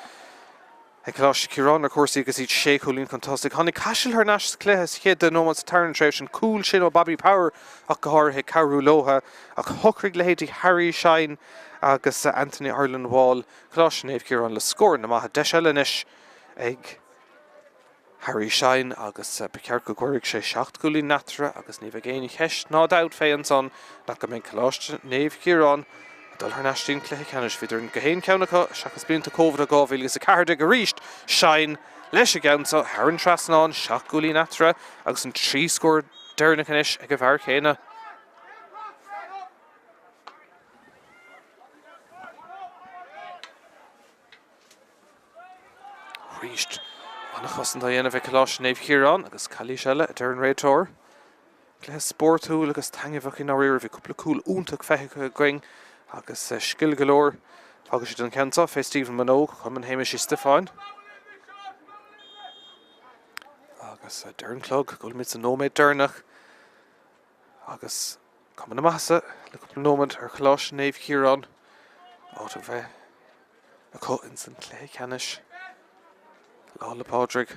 [SPEAKER 1] ag Coláiste Chiaráin ar chúrsaí agus iad sé chúilín chun tosaigh. Tháinig Caiseal thar n-ais sa chluiche sa chéad 10 nóiméad sa tarna tréimhse, an cúl sin ó Bobby Power ach go háirithe ag cabhrú leo. Ach shocraigh leithéidí Harry Shine agus Anthony Ireland Wall Coláiste Naomh Ciarán le scóranna maithe. Deis eile anois ag. Harry Shine agus ba cheart go gcuirfeadh sé 7 gcúilín eatarthu agus ní bheidh aon cheist ná dabht fé ansan nach go mbeidh Coláiste Naomh Ciarán ag dul thar n-ais dtí'n cluiche ceannais. Bhíodar gach aon cheann acu seachas blianta Covid 2014 arís Shine leis an gceann seo thar an trasnán, 7 gcúilín eatarthu agus an 3 scór deireanach anois ag an bhfear chéanna. Arís, an-chosaint á dhéanamh ag Coláiste Naomh Chiarán agus calaois eile, a deir an réiteoir. Cluiche spórtúil agus taitneamhach i ndáiríre. Bhí cúpla cúl iontach feicthe againn agus scil go leor. Fágfaidh siad an ceann seo fé Stephen Minogue, Cumann Shéamais Uí Stiofáin. Agus deir an clog go bhfuilimid sa nóiméad deireanach agus cuma na maitheasa le cúpla nóiméad ar Choláiste Naomh Chiarán áit a bheith acu ins an cluiche ceannais Lá 'le Pádraig.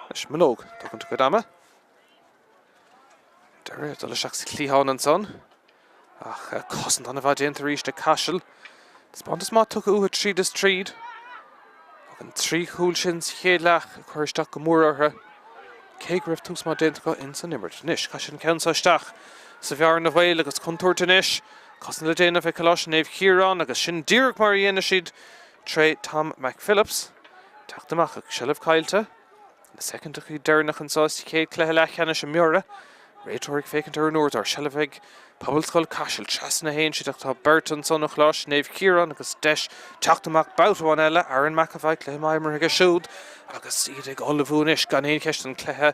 [SPEAKER 1] Anois Minogue, tógaint a cuid ama. Deireadh dul isteach sa chliathán ansan. Ach cosaint an-mhaith déanta arís ag Caiseal. Taispeántas maith tugtha uathu tríd is tríd. Ach an 3 chúl sin sa chéad leath ag cur isteach go mór orthu. Cé go raibh tús maith déanta acu ins an imirt. Anois, caithfidh siad an ceann seo isteach sa bhearna bhaoil agus contúirt anois. Cosaint le déanamh ag Coláiste Naomh Chiarán agus sin díreach mar a dhéanfaidh siad tré Tom McPhillips. Teacht amach ach seilbh caillte. Na soicindeachaí deireanach anseo sa chéad cluiche leathcheannais i mBiorra. Réiteoir ag féachaint ar an uaireadóir. Seilbh ag Pobalscoil Caiseal. Trasna a théann siad ach tá beirt ansan ó Choláiste Naomh Chiarán agus deis teacht amach babhta amháin eile. Aaron McEvoy, cluiche maith imeartha aige siúd agus iad ag ullmhú anois gan aon cheist don cluiche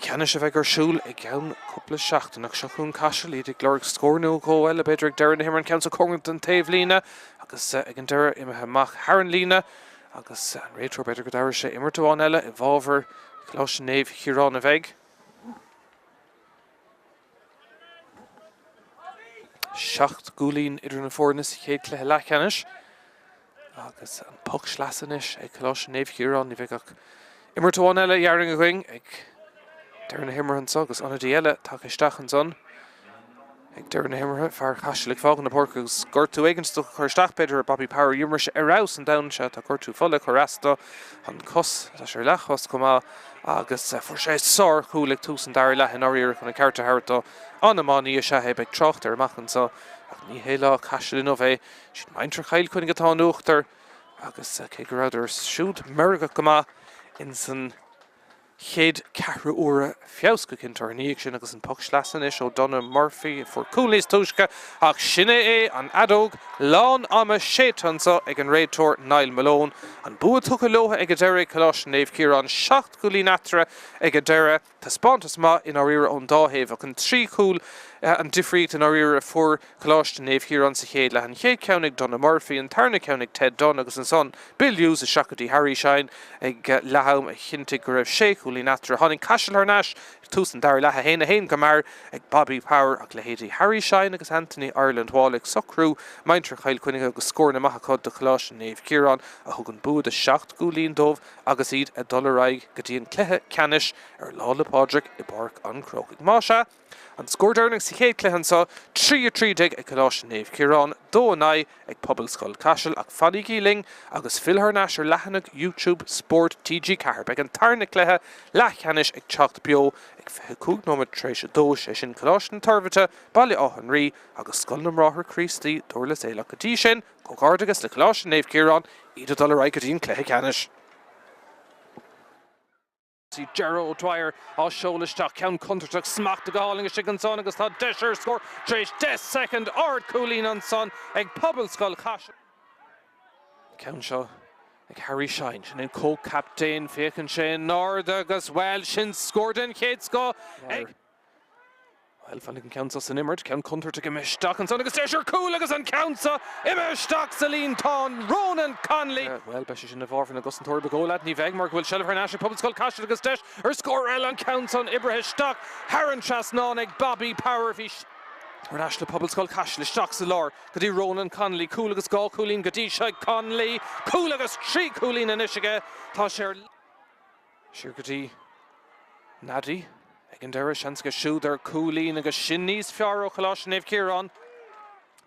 [SPEAKER 1] ceannais a bheidh ar siúl i gceann cúpla seachtain. Ach seo chugainn Caiseal, iad ag lorg scór nó dhó eile, b'fhéidir, ag deireadh na himeartha. An ceann seo cóngarach don taobhlíne agus ag an deireadh imithe amach thar an líne agus an réiteoir, b'fhéidir go dtabharfaidh sé imirt amháin eile i bhfabhar Choláiste Naomh Chiaráin a bheidh. 7 gcúilín idir na foirne sa chéad chluiche leathcheannais agus an poc sleasa anois ag Coláiste Naomh Chiaráin. Ní bheidh ach imirt amháin eile dhéarfainn againn ag deireadh na himeartha anseo agus ionadaí eile tagtha isteach ansan ag deireadh na himeartha. Fear Chaisil ag fágáil na páirce agus gortú éigin is dócha ag cur isteach b'fhéidir ar Bobby Power. D'imir sé ar fheabhas an Domhnach seo. Tá gortú fola ag cur as dó. An cos, tá sé ar leathchos chomh maith agus fuair sé sárchúl ag tús an dara leath i ndáiríre chun an ceart a thabhairt dó. An-iománaí is ea é, beidh trácht air amach anseo ach ní hé lá Caisil inniu é. Siad muintir Chill Chainnigh atá in uachtar agus cé go rabhadar siúd meirgeach go maith insan chéad ceathrú uaire, feabhas go cinnte orthu ina dhiaidh sin agus an poc sleasa anois ó Donagh Murphy a fuair cúl níos túisce ach sin é é, an fheadóg lán ama séidte anseo ag an réiteoir Niall Malone. An bua tugtha leo ag an deireadh ag Coláiste Naomh Ciarán, 7 gcúilín eatarthu ag an deireadh. Taispeántas maith i ndáiríre ón dá thaobh ach an 3 chúl an difríocht i ndáiríre a fuair Coláiste Naomh Chiarán sa chéad leath. An chéad cheann ag Donagh Murphy, an tarna ceann ag Ted Dunne agus ansan Bill Hughes isteach go dtí Harry Shine ag leath-am a chinntigh go raibh sé chúilín eatarthu. Tháinig Caiseal thar n-ais ag tús an dara leath, 1, 1 go mear ag Bobby Power ach leithéidí Harry Shine agus Anthony Ireland Wall ag socrú muintir Chill Chainnigh agus scóranna maithe acu do Choláiste Naomh Ciarán a thug an bua de sheacht gcúilín dóibh agus iad ag dul ar aghaidh go dtí an cluiche ceannais ar Lá 'le Pádraig i bPáirc an Chrócaigh. Más ea, an scór deireanach sa chéad chluiche anseo, 3, 13 ag Coláiste Naomh Ciarán, 2 9 ag Pobalscoil Caiseal ach fanaigí linn agus fill thar n-ais ar leathanach YouTube Spórt TG4. Beidh an tarna cluiche leathcheannais ag teacht beo ag 25 nóiméad tar éis a dó, sé sin Coláiste na Toirbhirte, Baile Átha an Rí agus Scoil na mBráithre Críostaí, Durlas Éile. Go dtí sin, comhghairdeachas le Coláiste Naomh Ciarán, iad ag dul ar aghaidh go dtí an cluiche ceannais. Ger O'Dwyer á seoladh isteach, ceann contúirteach, smachtaithe go hálainn istigh ansan agus tá deis ar scór tar éis 10 soicind, ard cúilín ansan ag Pobalscoil Chaisil. Ceann seo ag Harry Shine, sin an comh-captaen, féachann sé in airde agus, bhuel, sin scór den chéad scoth ag. Bhuel, fanfaidh an ceann seo san imirt. Ceann contúirteach imithe isteach ansan agus deis ar chúl agus an ceann seo imithe isteach sa líontán. Ronan Connolly. Bhuel, beidh sé sin i bhfabhar na gcosantóirí ba dhóigh leat. Ní bheidh mar go bhfuil seilbh thar n-ais ag Pobalscoil Caiseal agus deis ar scór eile an ceann san oibrithe isteach thar an trasnán ag Bobby Power. Bhí thar n-ais le Pobalscoil Caiseal isteach sa lár go dtí Ronan Connolly. Cúl agus dhá chúilín go dtí seo ag Connolly. Cúl agus trí chúilín anois aige. Tá sé ar. Siar go dtí Nadi ag an deireadh, seans aige siúd ar chúilín agus sin níos fearr ó Choláiste Naomh Ciarán.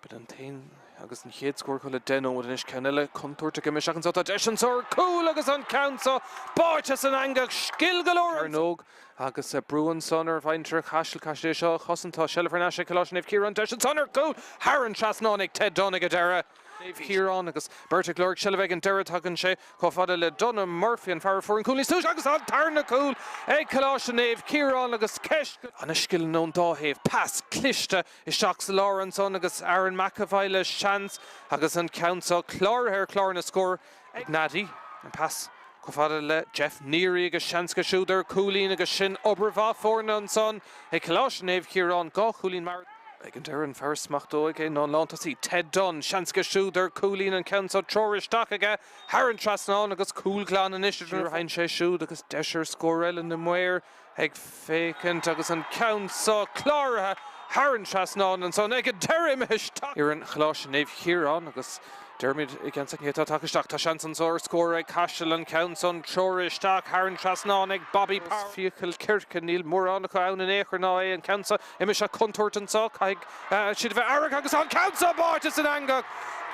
[SPEAKER 1] B'in an t-aon agus an chéad scór acu le 10 nóiméad anois. Ceann eile contúirteach imithe isteach anseo. Tá deis anseo ar chúl agus an ceann seo báite san eangach. Scil go leor ann. Agus brú ansan ar mhuintir Chaisil. Caithfidh siad é seo a chosaint. Tá seilbh thar n-ais ag Coláiste Naomh Ciarán. Deis ansan ar chúl thar an trasnán ag Ted Dunne ag an deireadh. Naomh Ciarán agus beirt ag lorg seilbh ag an deireadh. Tagann sé chomh fada le Donagh Murphy, an fear a fuair an cúl níos túisce agus an tarna cúl ag Coláiste Naomh Ciarán agus ceist go. Ana-scileanna ón dá thaobh. Pas cliste isteach sa lár ansan agus Aaron McEvoy le seans agus an ceann seo cláraithe ar chlár na scór ag Nadi. An pas chomh fada le Jeff Neary agus seans aige siúd ar chúilín agus sin obair mhaith foirne ansan ag Coláiste Naomh Ciarán. Dhá chúilín mar. Ag an deireadh, an fear a smachtóidh é ná an lántosaí Ted Dunne. Seans aige siúd ar chúilín, an ceann seo treoraithe isteach aige thar an trasnán agus cúl glan anois idir na. Sheinn sé siúd agus deis ar scór eile, na maoir ag féachaint agus an ceann seo cláraithe thar an trasnán ansan ag an deireadh imithe isteach. Fhoireann Choláiste Naomh Chiarán agus Diarmuid i gceann soicind atá tagtha isteach. Tá seans anso ar scór ag Caiseal, an ceann san treoraithe isteach thar an trasnán ag Bobby Power. Fiacail circe, níl mórán acu ann in aon chor ná é an ceann seo. Imithe isteach contúirt anso, caithfidh siad a bheith aireach agus an ceann seo báite san eangach.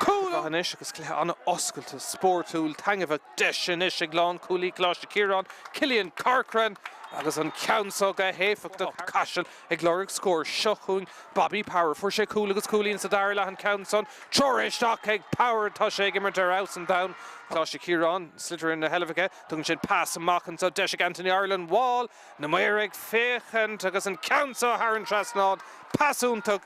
[SPEAKER 1] Cúl anois agus cluiche an-oscailte, spórtúil, taitneamhach. Deis anois ag lánchúlaí Choláiste Chiaráin, Cillian Corcoran agus an ceann seo go héifeachtach. Caiseal ag lorg scór. Seo chugainn Bobby Power. Fuair sé cúl agus cúilín sa dara leath an ceann san. Treoraithe isteach ag Power. Tá sé ag imirt ar fheabhas an domhain. Coláiste Chiaráin, sliotar ina sheilbh aige. Tugann sé an pas amach anseo. Deis ag Anthony Ireland Wall. Na maoir ag féachaint agus an ceann seo thar an trasnán. Pas iontach.